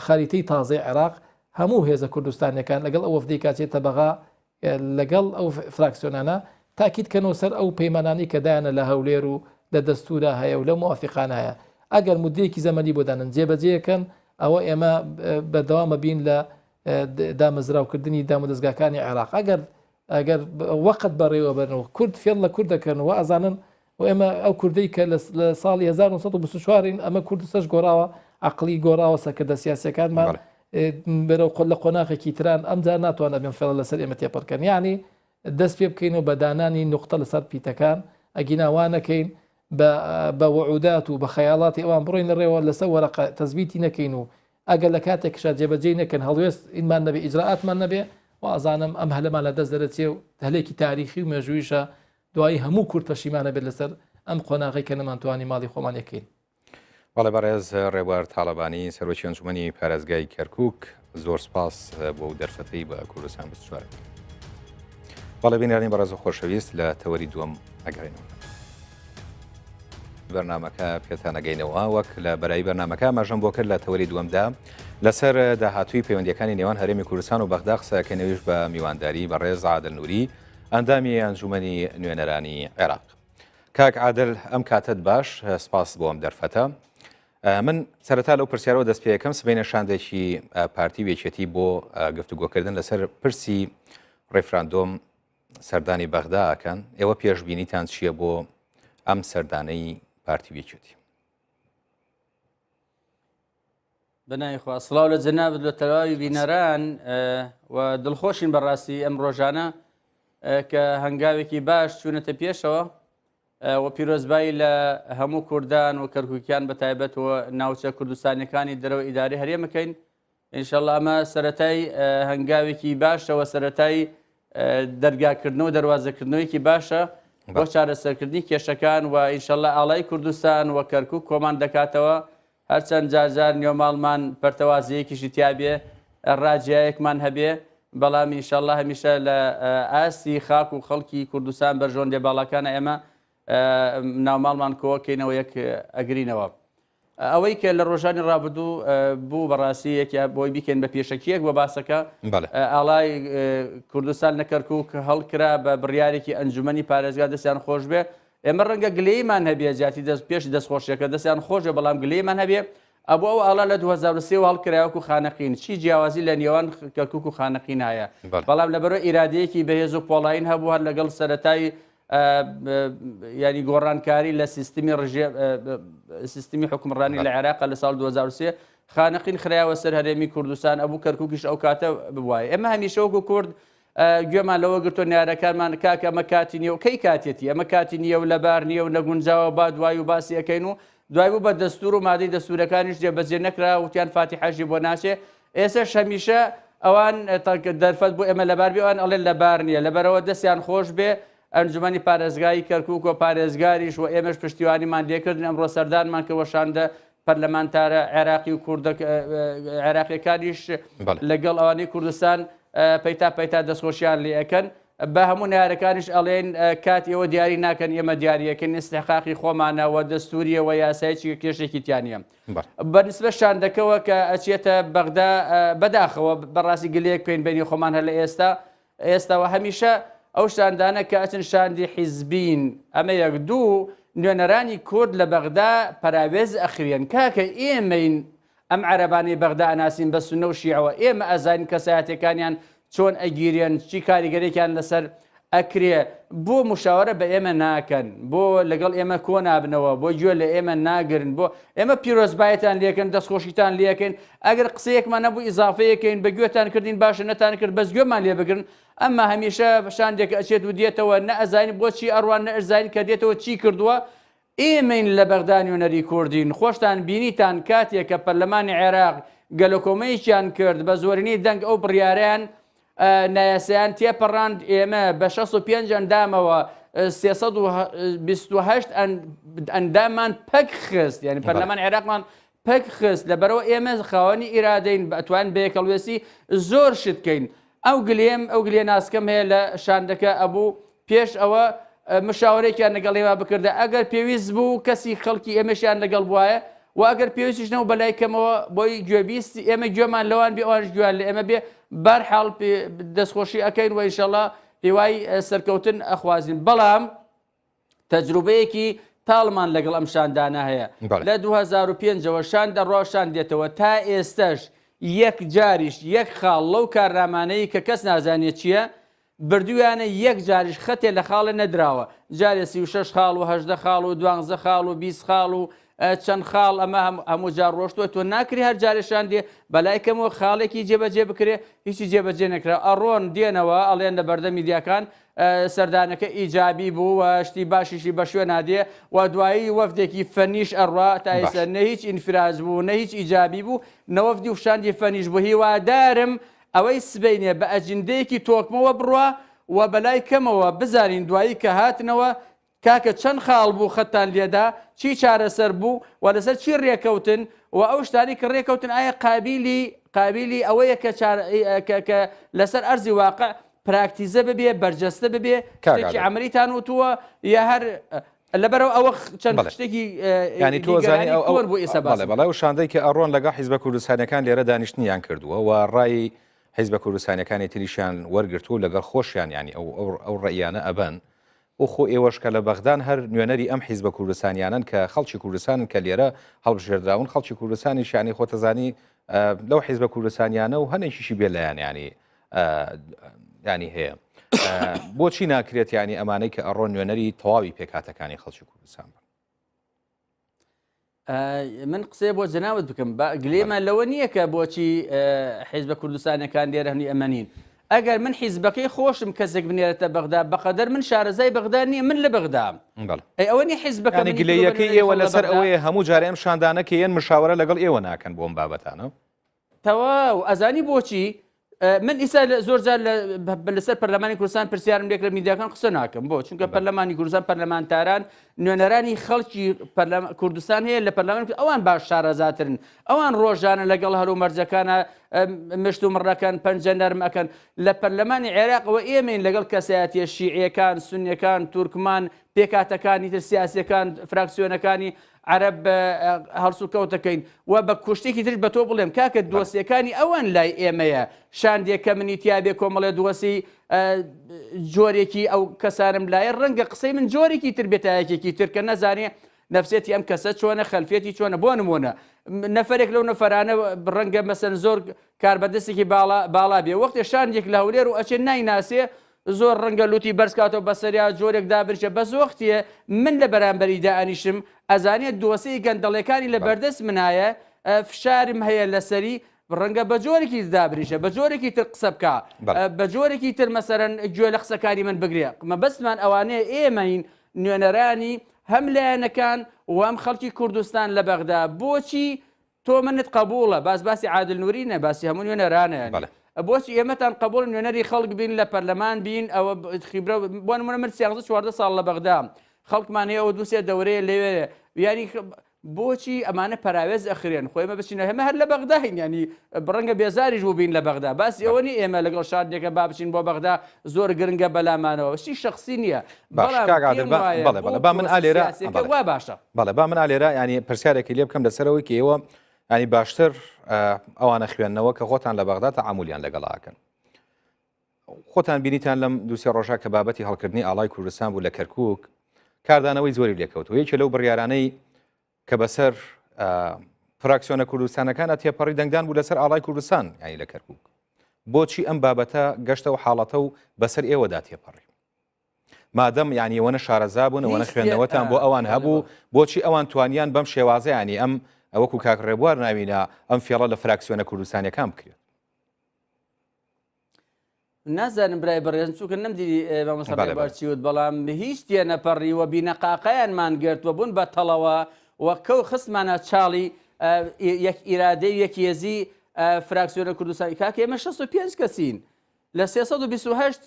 خەریتەی تازەی عێراق هەموو هێزە کوردستانیەکان لەگەڵ ئەو وەفدەی کاچێتە بەغا لەگەڵ ئەو فراکسیۆنانە تاکید کەنەوە سەر ئەو پەیمانانەی کە دایانە لە هەولێر و لە دەستورا هەیە و لەو موافیقانە هەیە ئەگەر مودەیەکی زەمەنی بۆ دانن جێبەجێ کەن ئەوە ئێمە بەردەوامە بین لە دامەزراوکردنی دامودەزگاکانی عێراق ئەگەر ئەگەر وەقت بەڕێوەبەرن و کورد فێڵ لە کورد دەکەن و ئەزانن و ئێمە ئەو کوردەی کە لە ساڵی 1924 ئەمە کوردستەش گۆڕاوە عقلی گۆڕاوە سەرکردە سیاسەکانمان بەرەو لە قۆناغێکی تران ئەمجار ناتوان ئەبێن فێڵە لەسەر ئێمە تێپەڕکەن یعنی دەست پێ بکەین و بە دانانی نقطە لەسەر پیتەکان ئەگینا وا نەکەین بە وعودات و بە خەیاڵاتی ئەوان بڕۆین ڕێوە لەسەر وەرەقە تەزبیتی نەکەین و ئەگەر لە کاتێکشا جێبەجێی نەکەن هەڵوێست ئینمان نەبێ ئیجرائاتمان نەبێ وازانم ئەم هەلەمان لە دەست دەرەچێ و هەلێکی تاریخی و مێژوویشە دوایی هەموو کورد پەشیمانە بێت لەسەر ئەم قۆناغەی کە نەمانتوانی ماڵی خۆمان یەکەین. بەڵێ بەڕێز ڕێبوار تاڵەبانی سەرۆکی ئەنجومەنی پارێزگای کەرکک زۆر سپاس بۆ دەرفەتەی بە کوردستان 24. بەڵێ بینەرانی بەڕێز و خۆشەویست لە تەوەری دووەم ئەگەڕێنەوە. بەرنمەکە پێتانەگەینەوە وەک لە بەرایی بەرنمەکە ئاماژەم بۆ کرد لە تەوەری دووەمدا لەسەر داهاتووی پەیوەندیەکانی نێوان هەرێمی کوردستان و بەغدا قسەکەنەویش بە میوانداری بەڕێز عادل نوری ئەندامی ئەنجومەنی نوێنەرانی عێراق. کاک عادل ئەم کاتت باش سپاس بۆ ئەم دەرفەتە. من سەرەتا لەو پرسیارەوە دەست پێەکەم سبینە شاندێکی پارتی و یەکێتی بۆ گفتوگۆکردن لەسەر پرسی ڕیفراندۆم سەردانی بەغدا ئەکەن ئێوە پێشبینیتان چییە بۆ ئەم سەردانەی پارتی و یەکێتی؟ بەناوی خوا سڵاو لە جەنابت لە تەواوی بینەران و دڵخۆشین بەڕاستی ئەم ڕۆژانە کە هەنگاوێکی باش چوونەتە پێشەوە و پیرۆزبایی لە هەموو کوردان و کەرکووکیان بە تایبەت و ناوچە کوردستانەکانی دەرەوە ئیداری هەرێمەکەین ئینشەڵا ئەمە سەرەتای هەنگاوێکی باشەوە سەرەتای دەرگاکردنەوە دەواازەکردنەوەیکی باشە بۆ چارەسەرکردنی کێشەکان و ئینشەڵا ئاڵای کوردستان و کەرکک کۆمان دەکاتەوە هەرچەند جارجار نێوماڵمان پەرتەوازەیەکیشی تیابێ ڕاجیایەکمان هەبێ بەڵام ئینشەڵا هەمیشە لە ئاستی خاک و خەڵکی کوردستان بەرژۆندێ باڵاکانە ئێمە ناوماڵمان کۆکەینەوە یەک ئەگرینەوە. ئەوەی کە لە ڕۆژانی ڕابردوو بوو بەڕاستی یەکیا بۆی بیکەین بە پێشەکیەک بۆ باسەکە ئاڵای کوردستان لە کەرکک هەڵکرا بە بڕیارێکی ئەنجومەنی پارێزگا دەستیان خۆش بێ ئێمە ڕەنگە گلەیمان هەبێ جیاتی دەست پێش دەستخۆشیەکە دەستیان خۆشە بەڵام گلەیمان هەبێ ئەبوو ئەو ئاڵا لە 2023 هەڵکرایەوەکو خانەقین چی جیاوازی لە نێوان کەرکک و خانەقین هەیە بەڵام لەبەرەوە ئیرادەیەکی بەهێز و پۆڵاین هەبوو هەر لەگەڵ سەرەتای ینی گۆڕانکاری لە سیستمی ڕژێ سیستمی حکومڕانی لە عێراق لە ساڵ 2023 خانەقین خراوە سەر هەرێمی کوردستان ئەبوو کەرکوکیش ئەو کاتە بواە ئێمە هەمیشە وەکو کورد گوێمان لەوە گرتۆ نیارەکانمان کاکە ئەمە کاتی نیە و کەی کاتێتی ئەمە کاتی نییە و لەبار نییە و نەگونجاوە با دوای و باسی ئەەکەین و دوای بوو بە دەستور و مادەی دەستورەکانیش جێبەجێ نەکرا وتیان فاتیحەشی بۆ ناچێ. ئێسەش هەمیشە ئەوان دەرفەت بۆ ئێمە لەبار بێ ئەوان ئەڵێن لەبار نییە لەبەرەوە دەستیان خۆش بێ ئەنجومەنی پارێزگای کەرکوک و پارێزگاریش و ئێمەش پشتیوانیمان لێکردن ئەمڕۆ سەردانمان کە وەشاندە پەرلەمانتارە عێراقی و کوردە عێراقیەکانیش لەگەڵ ئەوانەی کوردستان پەیتا پەیتا دەستخۆشیان لێ ئەکەن بە هەموو نارەکانیش ئەڵێن کات ئێوە دیاری ناکەن ئێمە دیاریەکەن ئستحقاقی خۆمانە و دەستوریە و یاسایی چی کێشێکی تیانە بەنسبە شاندەکەوە کە ئەچێتە بەغدا بەداخەوە بەڕاستی گلەیەک پێین بینی خۆمان هەر لە ئێستا ئێستاوە هەمیشە ئەو شاندانە کە ئەچن شاندی حیزبین ئەمە یەک دوو نوێنەرانی کورد لە بەغدا پەراوێز ئەخرێن کاکە ئێمەین ئەم عەرەبانەی بەغدا ئەناسین بە سونە و شیعەوە ئێمە ئەزانین کەسایەتەکانیان چۆن ئەگیرێن چی کاریگەرێکیان لەسەر ئەکرێ بۆ مشاوەرە بە ئێمە ناکەن بۆ لەگەڵ ئێمە کۆ نابنەوە بۆ گوێ لە ئێمە ناگرن بۆ ئێمە پیرۆزبایتان لێکەن دەستخۆشیتان لێکەین ئەگەر قسەیەکمان نەبوو ئیزافەیەکەین بە گوێتان کردین باشە نەتان کرد بەس گوێمان لێ بگرن ئەمما هەمیشە شاندێک ئەچێت و دێتەوە نە ئەزانین بۆچی ئەڕوان نە ئەزانین کە دێتەوە چی کردووە ئێمەین لە بەغدا نوێنەری کوردین، خۆشتان بینیتان کاتێک کە پەرلەمانی عێراق گەلەکۆمەیەکیان کرد بە زۆرینەی دەنگ ئەو بڕیارەیان نایاسایان تێپەڕاند، ئێمە بە 65 ئەندامەوە 328 ئەنداممان پەک خست، یعنی پەرلەمان عێراقمان پەک خست، لەبەرئەوە ئێمە خاوەنی ئیرادەین ئەتوانین بە یەکهەڵوێستی زۆر شت کەین. ئەو گلەیەم ئەو گلەیە ناسکەم هەیە لە شاندەکە ئەبوو پێش ئەوە مشاوەرێکیان لەگەڵ ئێمە بکردە ئەگەر پێویست بوو کەسی خەڵکی ئێمەشیان لەگەڵ بوایە و ئەگەر پێویستیش نەبوو بەلای کەمەوە بۆی گوێبیست ئێمە گوێمان لەوان بێ ئەوانش گوێیان لە ئێمە بێ بەرحاڵ دەستخۆشی ئەکەین و ئینشەڵا هیوای سەرکەوتن ئەخوازین بەڵام تەجروبەیەکی تاڵمان لەگەڵ ئەم شاندانە هەیە لە 2005ەوە شان دەڕوا شان دێتەوە تا ئێستش یەک جاریش یەک خاڵ لەو کارنامانەی کە کەس نازانێت چییە بردویانە یەک جاریش خەتێ لە خاڵێ نەدراوە جارێ 36 خاڵ و 18 خاڵ و دوانزە خاڵ و 20 خاڵ و چەند خاڵ ئەمە هەموو جار ڕۆشتووە تۆ ناکری هەر جارێ شان دێ بەلای کەمەوە خاڵێکی جێبەجێ بکرێ هیچی جێبەجێ نەکرا ئەڕۆن دێنەوە ئەڵێن لە بەردەم میدیاکان سەردانەکە ئیجابی بوو و شتی باشیشی بە شوێنا دێ و دوایی وەفدێکی فەنیش ئەڕوا تا ئێستا نە هیچ ئینفراج بوو نە هیچ ئیجابی بوو نە وەفدی و شاندی فەنیش بوو هیوادارم ئەوەی سبەینێ بە ئەجندەیەکی تۆکمەوە بڕوا و بەلای کەمەوە بزانین دوایی کە هاتنەوە کاکە چەند خاڵ بوو خەتتان لێدا، چی چارەسەر بوو و لەسەر چی رێکەوتن و ئەو شتانەی کە رێکەوتن ئایا قابیلی قابیلی ئەوەیە کە چار کە کە لەسەر ئەرزی واقع پراکتیزە ببێ بەرجەستە ببێ کاک شتێکی عادل. عەمەلیتان وتووە یا هەر لەبەرئەوە ئەوە چەند بەڵێ. شتێکی یانی تۆ زانی نیگەرانی ئەو ئەو کۆن بوو ئێستا بەڵێ باسم بەڵێ ئەو شاندەی کە ئەڕۆن لەگەڵ حیزبە کوردستانیەکان لێرە دانیشتنیان کردووە و ڕای حیزبە کوردستانیەکانی تریشیان وەرگرتووە و لەگەڵ خۆشیان یانی ئەو ئەو ئەو ڕەئیانە ئەبەن و خۆ ئێوەش کە لە بەغدان هەر نوێنەری ئەم حیزبە کوردستانیانەن کە خەڵکی کوردستانن کە لێرە هەڵبژێردراون خەڵکی کوردستانیش یانی خۆتەزانی لەو حیزبە کوردستانیانە و هەنێکیشی بێلایەن ینی ینی هەیە بۆچی ناکرێت ینی ئەمانەی کە ئەڕۆن نوێنەری تەواوی پێکهاتەکانی خەڵکی کوردستان بن؟ من قسەیە بۆ جەناوت بکەم بە گلێمان لەوە نییە کە بۆچی حیزبە کوردستانەکان لێرە هەنی ئەمە نین ئەگەر من حیزبەکەی خۆشم کەسێک بنێرێتە بەغدا بەقەدەر من شارەزای بەغدا نییە من لە بەغدام ئەی ئەوە نی حیزبەکە منی گلەیەکەی ئێوە لەسەر ئەوەیە هەموو جارێ ئەم شاندانە کە یەن مشاوەرە لەگەڵ ئێوە ناکەن بۆ ئەم بابەتانە تەواو ئەزانی بۆچی من ئیسا زۆر جار لەسەر پەرلەمانی کوردستان پرسیارم لێکرا میدیاکان قسە ناکەم بۆ چونکە پەرلەمانی کوردستان پەرلەمانتاران نوێنەرانی خەڵکی کوردستان هەیە لە پەرلەمان ئەوان باش شارەزاترن ئەوان ڕۆژانە لەگەڵ هەلومەرجەکانە مشت و مڕەکەن پەنجە نەرم ئەکەن لە پەرلەمانی عێراقەوە ئێمەین لەگەڵ کەسایەتیە شیعیەکان سونیەکان تورکمان پێکهاتەکانی تر سیاسیەکان فراکسیۆنەکانی عەرەب هەڵسوکەوت دەکەین و بە کوشتێکی ترش بە تۆ بڵێم کاکە دۆسیەکانی ئەوان لای ئێمەیە شاندێک کە منی تیابێ کۆمەڵێ دۆسی جۆرێکی ئەو کەسانم لایە ڕەنگە قسەی من جۆرێکی تر بێت تا یەکێکی تر کە نەزانێ نەفسێتی ئەم کەسە چۆنە خەلفێتی چۆنە بۆ نمونە نەفرێک لەو نەفرانە ڕەنگە مەسەن زۆر کاربەدەستێکی باڵا باڵا بێ وەختێ شاندێک لە هەولێر و ئەچێ نایناسێ زۆر ڕەنگە لوتی بەرز کاتەوە بەسەریا جۆرێک دابرچە بەس وەختێ من لە بەرامبەری دائەنیشم ئەزانێت دۆسێی گەندەڵێکانی لە بەردەست منایە فشارم هەیە لەسەری ڕەنگە بە جۆرێکی تر دابنیشە بە جۆرێکی تر قسە بکا بە جۆرێکی تر مەسەرەن گوێ لە قسەکانی من بگرێ مەبەستمان ئەوانەیە ئێمەین نوێنەرانی هەم لایەنەکان و هەم خەڵکی کوردستان لە بەغدا بۆچی؟ تۆ منت قبوڵە باس باسی عادل نوری نە باسی هەموو نوێنەرانە یانی بەڵێ. بۆچی ئێمەتان قبوڵ نوێنەری خەڵک بین لە پەرلەمان بین ئەوە خیبرە بۆ نمونە من سیانزە 14 ساڵ لە بەغدا خەڵکمان هەیە ئەوە دووسێ دەورەیە لەوێ یاری بۆچی ئەمانە پەراوێز ئەخرێن خۆ ئێمە بچینە هەمە هەر لە بەغداین ینی بڕەنگە بێزاریش بوو بین لە بەغدا باسی ئەوە نی ئێمە لەگەڵ شاردێکە با بچین بۆ بەغدا زۆر گرنگە بەلامانەوە شتی شخصی نییە باش بەڵام کاک عادل پێم با وایە بەڵێ بۆ بەڵێ با من پرۆسە ئالێرە سیاسیەکە بەڵێ وا باشە. بەڵێ با من ئالێرە ینی پرسیارێکی لێ بکەم لەسەرەوەی کە ئێوە ینی باشتر ئەوانە خوێندنەوە کە خۆتان لە بەغدا تەعامولیان لەگەڵ ئاکەن خۆتان بینیتان لەم دووسێ ڕۆژە کە بابەتی هەڵکردنی ئاڵای کوردستان بوو لە کەرکک کاردانەوەی زۆری لێکەوتەوە یەکێ لەو بڕیارانەی کە بەسەر فراکسیۆنە کوردستانەکانە تێپەڕی دەنگدان بوو لەسەر ئاڵای کوردستان یانی لە کەرکک بۆچی ئەم بابەتە گەشتە و حاڵەتە و بەسەر ئێوەدا تێپەڕی مادەم یانی ئەوەنە شارەزا بوون ئەوەنە خوێندنەوەتان بۆ ئەوان هەبوو بۆچی ئەوان توانیان بەم شێوازە ینی ئەم ئەوەکو کاک ڕێبوار ناوینە ئەم فێڵە لە فراکسیۆنە کوردستانیەکان بکرێت نازانم برای بەڕێزم چونکە نەمدی مامۆستا ڕێبوار چی وت بەڵام هیچ تێنەپەڕی و بینەقاقایانمان گرت و بوون بە تەڵەوە و کەو خستمانە چاڵی یەک ئیرادەی و یەکێزی فراکسیۆنە کوردستانی کاکە ئێمە 65 کەسین لە 328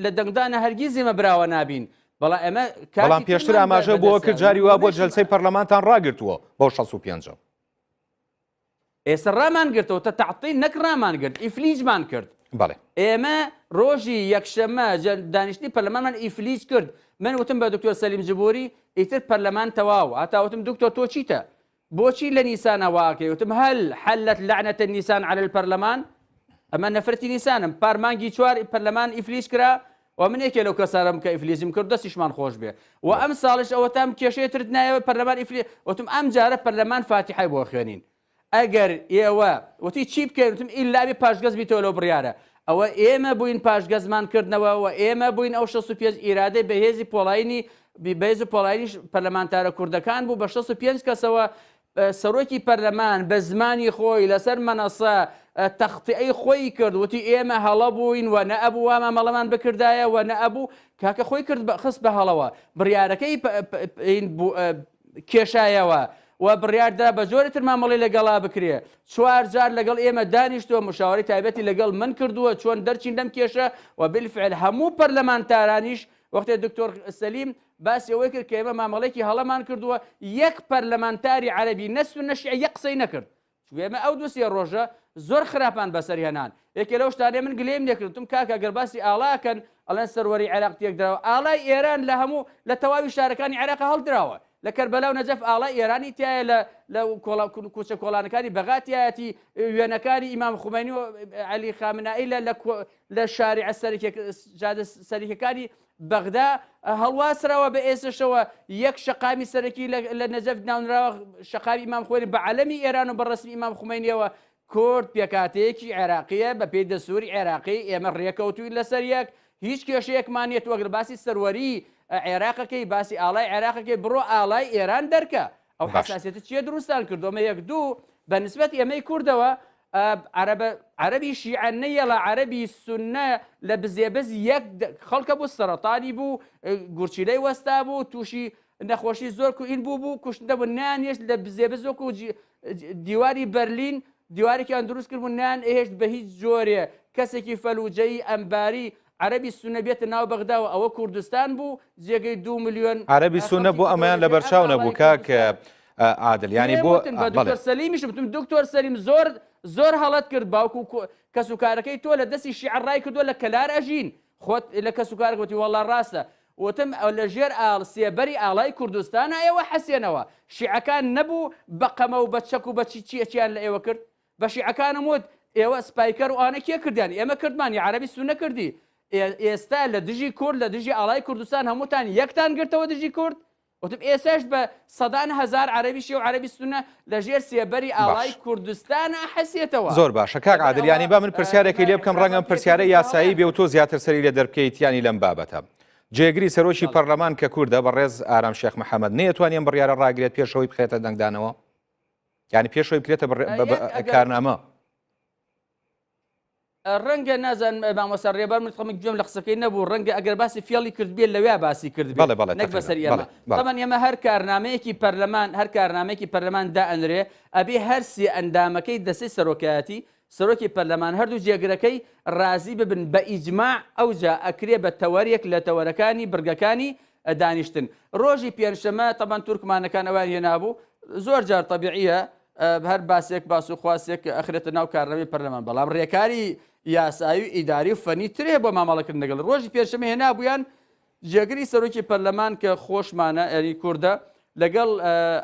لە دەنگدانە هەرگیز ئێمە براوە نابین بەڵام ئێمە بەڵام پێشتر ئاماژە بۆ کرد جاری وا بۆ جلسەی پەرلەمانتان ڕاگرتووە بۆ 65. ئێستا ڕامان گرتەوە تە تەعتیل نەک ڕامان گرت ئیفلیجمان کرد. بەڵێ. ئێمە ڕۆژی یەکشەممە دانیشتنی پەرلەمانمان ئیفلیج کرد من وتم بە دکتۆر سەلیم جبوری ئیتر پەرلەمان تەواو هەتا وتم دکتۆر تۆ چیتە بۆچی لە نیسانە واکەی وتم هل حلت لعنة النیسان على الپەرلەمان ئەمە نەفرەتی نیسانم پار مانگی چوار پەرلەمان ئیفلیج کرا و من یەکێ لەو کەسانەم کە ئیفلیجم کرد دەستیشمان خۆش بێ و ئەم ساڵش ئەوەتام کێشەی ترت نایەوە پەرلەمان ئیفلی وتم ئەم جارە پەرلەمان فاتیحای بۆ خوێنین ئەگەر ئێوە وتی چی بکەین وتم ئیلا بێ پاشگەز بیتەوە لەو بڕیارە ئەوە ئێمە بووین پاشگەزمان کردنەوە و ئێمە بووین ئەو 65 ئیرادەی بەهێزی پۆڵاینی بەهێز و پۆڵاینیش پەرلەمانتارە کوردەکان بوو بە 65 کەسەوە سەرۆکی پەرلەمان بە زمانی خۆی لەسەر مەنەسە تەختیئەی خۆی کرد وتی ئێمە هەڵە بووین و نەئەبوو وا مامەڵەمان بکردایە و نەئەبوو کاکە خۆی کرد خست بە هەڵەوە بڕیارەکەی کێشایەوە و بڕیاردرا بە جۆری تر مامەڵەی لەگەڵا بکرێ چوار جار لەگەڵ ئێمە دانیشتووە مشاوەرەی تایبەتی لەگەڵ من کردووە چۆن دەرچین لەم کێشە و بالفعل هەموو پەرلەمانتارانیش وەختێ دکتۆر سەلیم باسی ئەوەی کرد کە ئێمە مامەڵەیەکی هەڵەمان کردووە، یەک پەرلەمانتاری عەرەبی نە سوننە شیعە یەک قسەی نەکرد. چونکە ئێمە ئەو دوو سێ ڕۆژە زۆر خراپمان بەسەر هێنان. یەکێ لەو شتانەی من گلەییم لێ کرد وتم کاکە گەر باسی ئاڵا ئەکەن ئەڵێن سەروەری عێراق تێکدراوە، ئاڵای ئێران لە هەموو لە تەواوی شارەکانی عێراق هەڵدراوە. لە کەربەلا و نەجەف ئاڵای ئێرانی تیایە لە لە کۆڵا کوچە کۆڵانەکانی بەغا تیایەتی وێنەکانی ئیمام خومەینی و عەلی خامنائی لە لە لە شاریعە سەرەکیە جادە سەرەکیەکانی بەغدا هەڵواسراوە بە ئێسەشەوە یەک شەقامی سەرەکی لە نەجەف ناونراوە شەقامی ئیمام خوێنی بە عەلەمی ئێران و بە ڕەسمی ئیمام خومەینیەوە کورد پێکهاتەیەکی عێراقیە بە پێی دەستوری عێراقی ئێمە ڕێکەوتوین لەسەر یەک هیچ کێشەیەکمان نیە تۆ ئەگەر باسی سەروەری عێراقەکەی باسی ئاڵای عێراقەکەی بڕۆ ئاڵای ئێران دەرکە ئەو حساسیەتە چیە دروستان کردو ئەمە یەک دوو بە نسبەت ئێمەی کوردەوە عەرەبە عەرەبی شیعە نەیەڵا عەرەبی سوننە لە بزێبز یەک خەڵکە بوو سەرەتانی بوو گورچیلەی وەستا بوو تووشی نەخۆشی زۆر کوئین بوو بوو کوشتندە بوو نانێشت لە بزێبز وەکو دیواری بەرلین دیوارێکیان دروست کرد بوو نان ئێشت بە هیچ جۆرێ کەسێکی فەلوجەیی ئەمباری عەرەبی سونە بێتە ناو بەغداوە ئەوە کوردستان بوو جێگەی دو ملیۆن عەرەبی سونە بۆ ئەمەیان لەبەرچاو نەبوو کاک عادل یانی بۆ دکتۆر سەلیمیش وتم دکتۆر سەلیم زۆر زۆر هەڵەت کرد باوکو و کەسوکارەکەی تۆ لە دەستی شیعە ڕای کردووە لە کەلار ئەژین خۆت لە کەسوکارەکە وتی وەڵا ڕاستە وتم لە ژێر ئاڵ سێبەری ئاڵای کوردستانە ئێوە حەسێنەوە شیعەکان نەبوو بە قەمە و بە چەک و بە چی چیەچیان لە ئێوە کرد بە شیعەکانم وت ئێوە سپایکەر و ئانە کێ کردیان ئێمە کردمان یا عەرەبی سونە کردی ئێستا لە دژی کورد لە دژی ئاڵای کوردستان هەمووتان یەکتان گرتەوە دژی کورد وتم ئێستاش بە سەدان هەزار عەرەبی شیعە و عەرەبی سونە لە ژێر سێبەری ئاڵای باش. کوردستان ئەحەسێتەوە. زۆر باشە کاک لەبەر عادل ئەوە یانی با من پرسیارێکی لێ بکەم ڕەنگە ئەم پرسیارە یاسایی بێ و تۆ زیاتر سەری لێ دەربکەیت یانی لەم بابەتە جێگری سەرۆکی بەڵێ. پەرلەمان کە کوردە بەڕێز ئارام شێخ محەمەد نەیەتوانی ئەم بڕیارە ڕاگرێت پێش ئەوەی بخرێتە دەنگدانەوە یانی پێش ئەوەی بکرێتە یەک ئەگەر کارنامە. ڕەنگە نازانم مامۆستا ڕێبار من خەمک گوێم لە قسەکەی نەبوو ڕەنگە ئەگەر باسی فێڵی کردبێت لەوێ باسی کردبێت بەڵێ بەڵێ نەک تقریبا بەسەر ئێمە بەڵێ بەڵێ تەبعەن ئێمە هەر کارنامەیەکی پەرلەمان هەر کارنامەیەکی پەرلەمان دائەنرێ ئەبێ هەر سێ ئەندامەکەی دەستەی سەرۆکایەتی سەرۆکی پەرلەمان هەردوو جێگرەکەی ڕازی ببن بە ئیجماع ئەوجا ئەکرێ بە تەوەرێک لە تەوەرەکانی بڕگەکانی دانیشتن ڕۆژی پێنجشەمە تەبعەن تورکمانەکان ئەویان هێنابوو زۆر جار تەبیعیە هەر باسێک باس و خواسێک ئەخرێتە ناو کارنامەی پەرلەمان بەڵام ڕێکاری یاسایی و ئیداری و فەنی تر هەیە بۆ مامەڵەکردن لەگەڵ ڕۆژی پێنجشەمە هێنابوویان جێگری سەرۆکی پەرلەمان کە خۆشمانە یعنی کوردە لەگەڵ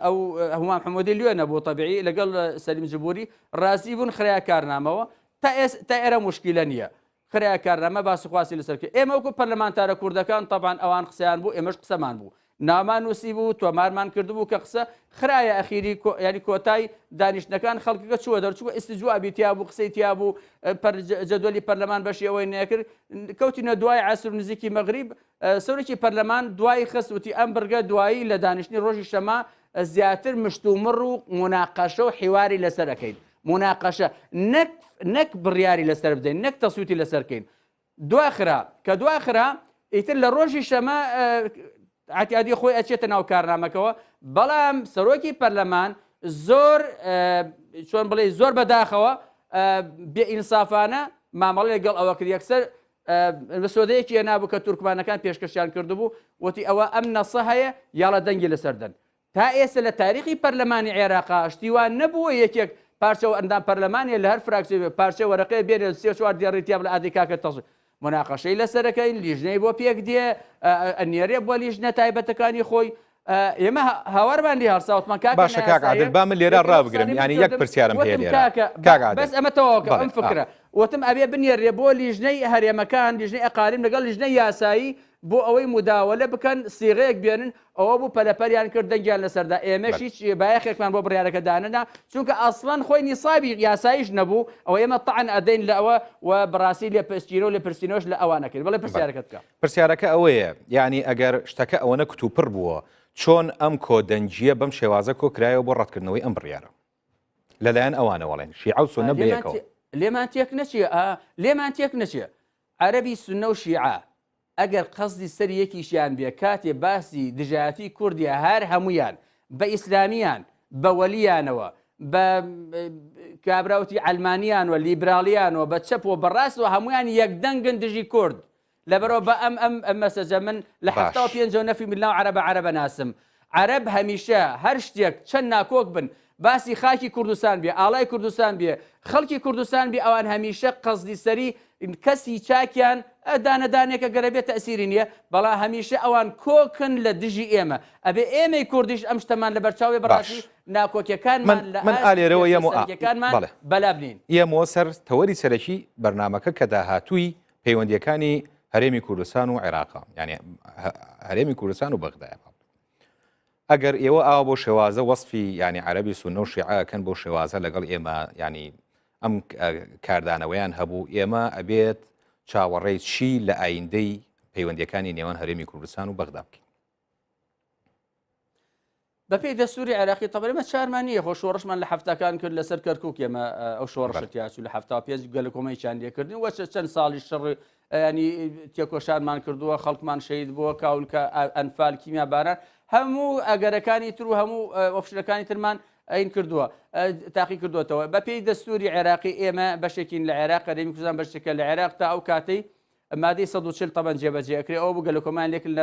ئەو هومام حمودی لێ نەبوو تەبیعی لەگەڵ سەلیم جبوری ڕازی بوون خرایە کارنامەوە تا ئێس تا ئێرە مشکلە نییە خرایە کارنامە باس و خواسی لەسەر کرد ئێمە وەکو پەرلەمانتارە کوردەکان تەبعەن ئەوان قسەیان بوو ئێمەش قسەمان بوو ناومان نووسیبوو تۆمارمان کردبوو کە قسە خرایە ئەخیری یانی کۆتای دانیشتنەکان خەڵکەکە چووە دەر چووە ئیستجوابی تیا بوو قسەی تیا بوو جەدوەلی پەرلەمان بەشی ئەوەی نەکرد کەوتینە دوای عەسر و نزیکی مەغریب سەرۆکی پەرلەمان دوای خست وتی ئەم بڕگە دوایی لە دانیشتنی ڕۆژی شەمە زیاتر مشتومڕ و موناقەشە و حیواری لەسەر ئەکەین موناقەشە نەک نەک بڕیاری لەسەر بدەین نەک تەسویتی لەسەر کەین دواخرا کە دواخرا ئیتر لە ڕۆژی شەمە عتیادی خۆی ئەچێتە ناو کارنامەکەوە بەڵام سەرۆکی پەرلەمان زۆر چۆن بڵێ زۆر بەداخەوە بێ ئینسافانە مامەڵە لەگەڵ ئەوە کرد یەکسەر مسۆدەیەکی هێنابوو کە تورکمانەکان پێشکەشیان کردبوو وتی ئەوە ئەم نەسە هەیە یاڵە دەنگی لەسەر دەن تا ئێستا لە تاریخی پەرلەمانی عێراقا شتی وا نەبووە یەکێک پارچە و ئەندام پەرلەمانێ لە هەر فراکسیۆن بێ پارچە وەرەقەیە بێنێ سێ چوار دێڕی تیا بڵێ ئادەی کاکە تەز موناقەشەی لەسەرەکەین لیژنەی بۆ پێک دێ ئەنێرێ بۆ لیژنە تایبەتەکانی خۆی ئێمە هاوارمان لێ هەڵسا وتمان کاکە باشە کاک نایاساییە عادل با من لێرە یەکێک لەو ڕابگرم قسانەی من یعنی یەک کردم پرسیارم هەیە وتم لێرە کاکە کاک عادل بەس ئەمە تەواوکە بەڵێ ئەم ئا. فکرە وتم ئەبێ بنێرێ بۆ لیژنەی هەرێمەکان لیژنەی ئەقالیم لەگەڵ لیژنەی یاسایی بۆ ئەوەی مداوەلە بکەن سیغەیەک بێنن، ئەوە بوو پەلەپەلیان کرد دەنگیان لەسەر دا، ئێمەش هیچ بایەخێکمان بۆ بڕیارەکە دانەنا، چونکە ئەسڵەن خۆی نیسابی یاساییش نەبوو، ئەوە ئێمە تەعن ئەدەین لە ئەوە و بەڕاستی لێپرسینەوە و لێپرسینەوەش لە ئەوان ئەکەین. بەڵێ پرسیارەکەت بکە. پرسیارەکە ئەوەیە یانی ئەگەر شتەکە ئەوەنە کتوپڕ بووە چۆن ئەم کۆدەنگییە بەم شێوازە کۆکرایەوە بۆ ڕەتکردنەوەی ئەم بڕیارە لەلایەن ئەوانەوە ئەڵێن شیعە و سوننە بەیەکەوە؟ لێمان تێک نەچێ، لێمان تێک نەچێ عەرەبی سوننە و شیعە ئەگەر قەسدی سەری یەکیشیان بێ کاتێ باسی دژایەتی کوردیە هەر هەموویان بە ئیسلامیان بە وەلیانەوە بە کابراوتی عەلمانیانوە لیبرالیانەوە بە چەپ و بە ڕاستەوە هەموویان یەکدەنگن دژی کورد لەبەرەوە بە ئەم ئەم ئەم مەسەجە من لە 75 نەفی من ناو عەرەبە عەرەبە ناسم عەرەب هەمیشە هەر شتێک چەند ناکۆک بن باسی خاکی کوردستان بێ ئاڵای کوردستان بێ خەڵکی کوردستان بێ ئەوان هەمیشە قەزدی سەری کەسی چاکیان دانە دانێکە گەرە بێ تەسیری نییە بەڵام هەمیشە ئەوان کۆکن لە دژی ئێمە ئەبێ ئێمەی کوردیش ئەم شتەمان لە بەرچاوێ بەڕاستی ناکۆکیەکانمان لە من ئالێرەوە یەم و ئاکەکانمان بەلا بنین یەمەوە سەر تەوەری سەرەکی بەرنمەکە کە داهاتووی پەیوەندیەکانی هەرێمی کوردستان و عێراقە یعنی هەرێمی کوردستان و بەغدایە ئەگەر ئێوە ئاوا بۆ شێوازە وەسفی ینی عەربی سونە و شیعەکەن بۆ شێوازە لەگەڵ ئێمە ینی ئەم کاردانەوەیان هەبوو ئێمە ئەبێت چاوەڕێی چی لە ئایندەی پەیوەندیەکانی نێوان هەرێمی کوردستان و بەغدا بکەین؟ بەپێی دەستوری عێراقی تەبەر ئێمە چارمان نییە خۆ شۆڕشمان لە حەفتاکان کرد لەسەر کەرکک ئێمە ئەو شۆڕشە تیاچوو لە 75 گەلەکۆمەیان لێکردن وە چەند ساڵی شەڕ ینی تێکۆشانمان کردووە خەڵکمان شەید بووە کاولکە ئەنفال کیمیا باران هەموو ئەگەرەکانی تر و هەموو option ەکانی ترمان ئەین کردووە تاقی کردوێتەوە بەپێی دەستوری عێراقی ئێمە بەشێکین لە عێراق هەرێمی کوردستان بەشێکە لە عێراق تا ئەو کاتەی مادەی 140 تەبەن جێبەجێ ئەکرێ ئەوە بوو گەلەکۆمان لێکرد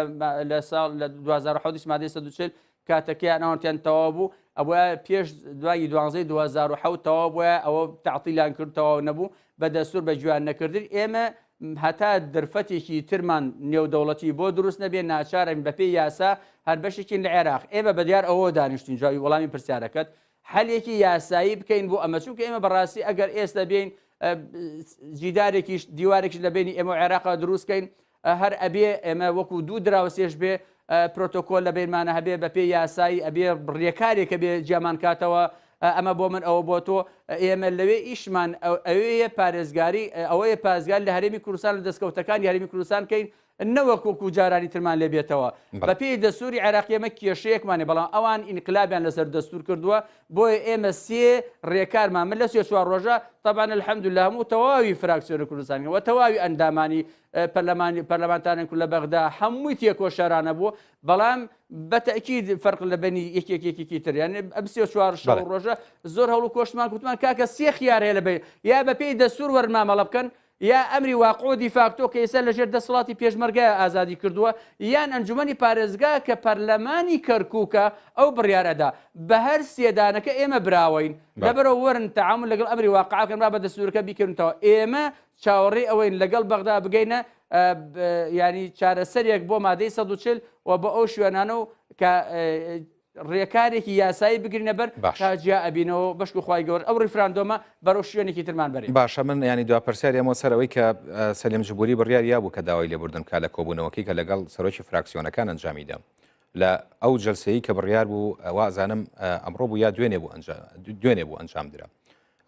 لە ساڵ لە 2007 مادەی 140 کاتەکەیان ئەوانتیان تەواو بوو ئەبووە پێش دوایی دوانزەی 2007 تەواو بووە ئەوە تعطیلان کرد تەواو نەبوو بە دەستور بە گویان نەکردن ئێمە هەتا دەرفەتێکی ترمان نێودەوڵەتی بۆ دروست نەبێ ناچارن بەپێی یاسا هەر بەشێکین لە عێراق ئێمە بەدیار ئەوە دانیشتین جوابی وەڵامی پرسیارەکەت حەلێکی یاسایی بکەین بۆ ئەمە چونکە ئێمە بەڕاستی ئەگەر ئێستا بێین جیدارێکیش دیوارێکیش لە بینی ئێمە و عێراقا دروستکەین هەر ئەبێ ئێمە وەکو دوو دراوسێش بێ پرۆتۆکۆل لە بینمانە هەبێ بە پێی یاسایی ئەبێ ڕێکارێکە بێ جیامان کاتەوە ئەمە بۆ من ئەوە بۆ تۆ ئێمە لەوێ ئیشمان ئەوەیە پارێزگاری ئەوەیە پارێزگار لە هەرێمی کوردستان لە دەستکەوتەکانی هەرێمی کوردستان کەین. نەوەک وەکو جارانی ترمان لێ بێتەوە. بە پێی دەستوری عێراقی ئێمە کێشەیەکمان هەیە، بەڵام ئەوان ئینقلابیان لەسەر دەستور کردووە، بۆیە ئێمە سێ رێکارمان، من لە سێ چوار رۆژە تەبعەن الحمدللە هەموو تەواوی فراکسیۆنە کوردستانیەکان و تەواوی ئەندامانی پەرلەمانی پەرلەمانتارانی کورد لە بەغدا هەمووی تێکۆشەرانە بوو، بەڵام بە تەئکید فەرق لە بەینی یەکێک یەکێکی تر یانی ئەم سێ چوار شەو ڕۆژە زۆر هەوڵ و کۆشتمان کوتمان کاکە سێ خیار هەیە لە بەین یا بە پێی دەستور وەرن مامەڵە بکەن یا ئەمری واقع و دیفاکتۆ کە ئێستا لەژێر دەسەڵاتی پێشمەرگە ئازادی کردووە یان ئەنجومەنی پارێزگا کە پەرلەمانی کەرکووکە ئەو بڕیارەدا بە هەر سێدانەکە ئێمە براوەین لەبەرەوە وەرن تەعامول لەگەڵ ئەمری واقع بکەن با بە دەستورەکە بیکەنتەوە ئێمە چاوەڕێی ئەوەین لەگەڵ بەغدا بگەینە ینی چارەسەرێک بۆ مادەی 140 و بۆ ئەو شوێنانە و کە ڕێکارێکی یاسایی بگرینە بەر تا جیا ئەبینەوە بەشک و خوای گەورە ئەو ڕیفراندۆمە بەرەو شوێنێکی ترمان بەرێ. باشە من ینی دوا پرسیاری ئەمە سەر ئەوەی کە سەلیم جبوری بڕیاری یابوو کە داوای لێبوردن بکات لە کۆبوونەوەکەی کە لەگەڵ سەرۆکی فراکسیۆنەکان ئەنجامی دا لە ئەو جەلسەیە کە بڕیار بوو وازانم ئەمڕۆ بوو یا دوێنێ بوو ئەنجام دوێنێ بوو ئەنجام درا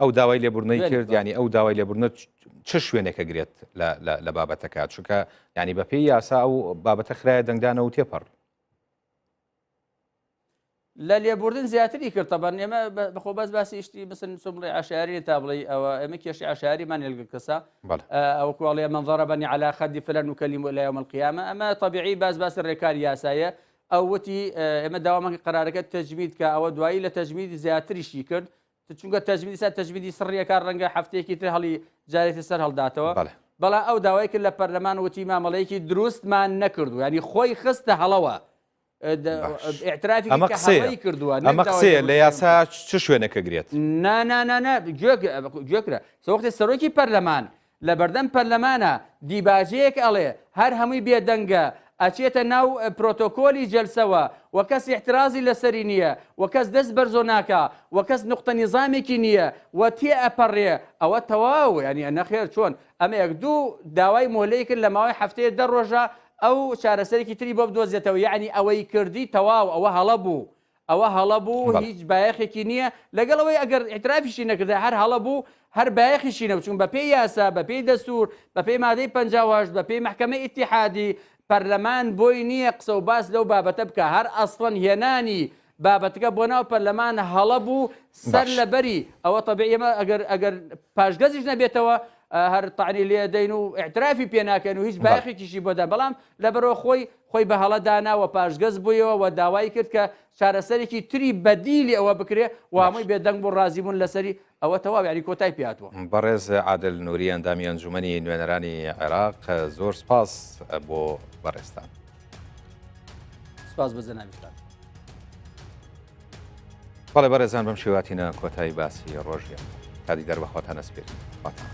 ئەو داوای لێبوردنەی کرد ینی ئەو داوای لێبوردنە چ شوێنێکە گرێت لە بابەتەکە چونکە ینی بەپێی یاسا ئەو بابەتە خراە دەنگدانەوە و تێپەڕ لە لێبوردن زیاتری کرد تەبەن ئێمە بەخۆ بەس باسی شتی بسن چۆن بڵێ عشاری تا بڵێ ئەوە ئێمە کێشی عشاریمان لەگەڵ کەسە ئەو کوڵێ من ضربني على خدي فلن نكلمه إلى يوم القيامة ئەمە طبيعي باس باس ڕێکار یاسایە ئەو وتی ئێمە داوامان قرارەکە تەجمید کە ئەوە دوایی لە تەجمید زیاتریشی کرد چونکە تەجمیدی سەر تەجمیدی سڕیەکان ڕەنگە هەفتەیەکی تر هەڵی جارێتی سەر هەڵداتەوە بەڵام ئەو داوای کرد لە پەرلەمان وتی مامەڵەیەکی دروستمان نەکردو ینی خۆی خستە هەڵەوە اعترافی ئەمە قسەی کردووە ئەمە قسەیە لە یاسا چ شوێنێکە گرێت نا نا نا نا گوێکرە سەوەختی سەرۆکی پەرلەمان لە بەردەم پەرلەمانا دیباجەیەک ئەڵێ هەر هەمووی بێدەنگە ئەچێتە ناو پرۆتۆکۆلی جەلسەوە و کەس ئیعترازی لەسەری نییە و کەس دەست بەرزۆ ناکا و کەس نوقتە نیزامێکی نییە و تێ ئەپەڕێ ئەوە تەواو یانی نەخێر چۆن ئەمە یەک دوو داوای مۆلەی کرد لە ماوەی هەفتەیە دە ڕۆژە ئەو چارەسەرێکی تری بۆ بدۆزێتەوە یەعنی ئەوەی کردی تەواو ئەوە هەڵە بوو ئەوە هەڵە بوو هیچ بایەخێکی نییە لەگەڵ ئەوەی ئەگەر ئیعترافیشی نەکردایە هەر هەڵە بوو هەر بایەخیشی نەبوو چونکە بەپێی یاسا بەپێی دەستوور بەپێی مادەی 58 بەپێی مەحکەمەی ئیتیحادی پەرلەمان بۆی نییە قسە و باس لەو بابەتە بکا هەر ئەسڵەن هێنانی بابەتەکە بۆ ناو پەرلەمان هەڵە بوو سەر لەبەری ئەوە تەبیعی ئێمە ئەگەر ئەگەر پاشگەزیش نەبێتەوە هەر تەعنی لێ دەین و ئیعترافی پێ ناکەین و هیچ بایەخێکیشی بۆ دان بەڵام لەبەرەوە خۆی خۆی بە هەڵە دانا و پاشگەز بوویەوە و داوای کرد کە چارەسەرێکی تری بەدیلی ئەوە بکرێ و هەمووی بێدەنگ بوون ڕازی بوون لەسەری ئەوە تەواو یانی کۆتای پێ هاتووە. بەڕێز عادل نوری ئەندامی ئەنجومەنی نوێنەرانی عێراق زۆر سپاس بۆ بەڕێزتان. سپاس بە جەنابیشتان. بەڵێ بەڕێزان بەم شێواتینە کۆتایی باسی ڕۆژیە تا دیدار بە خواتان ئەسپێرین. خواتان.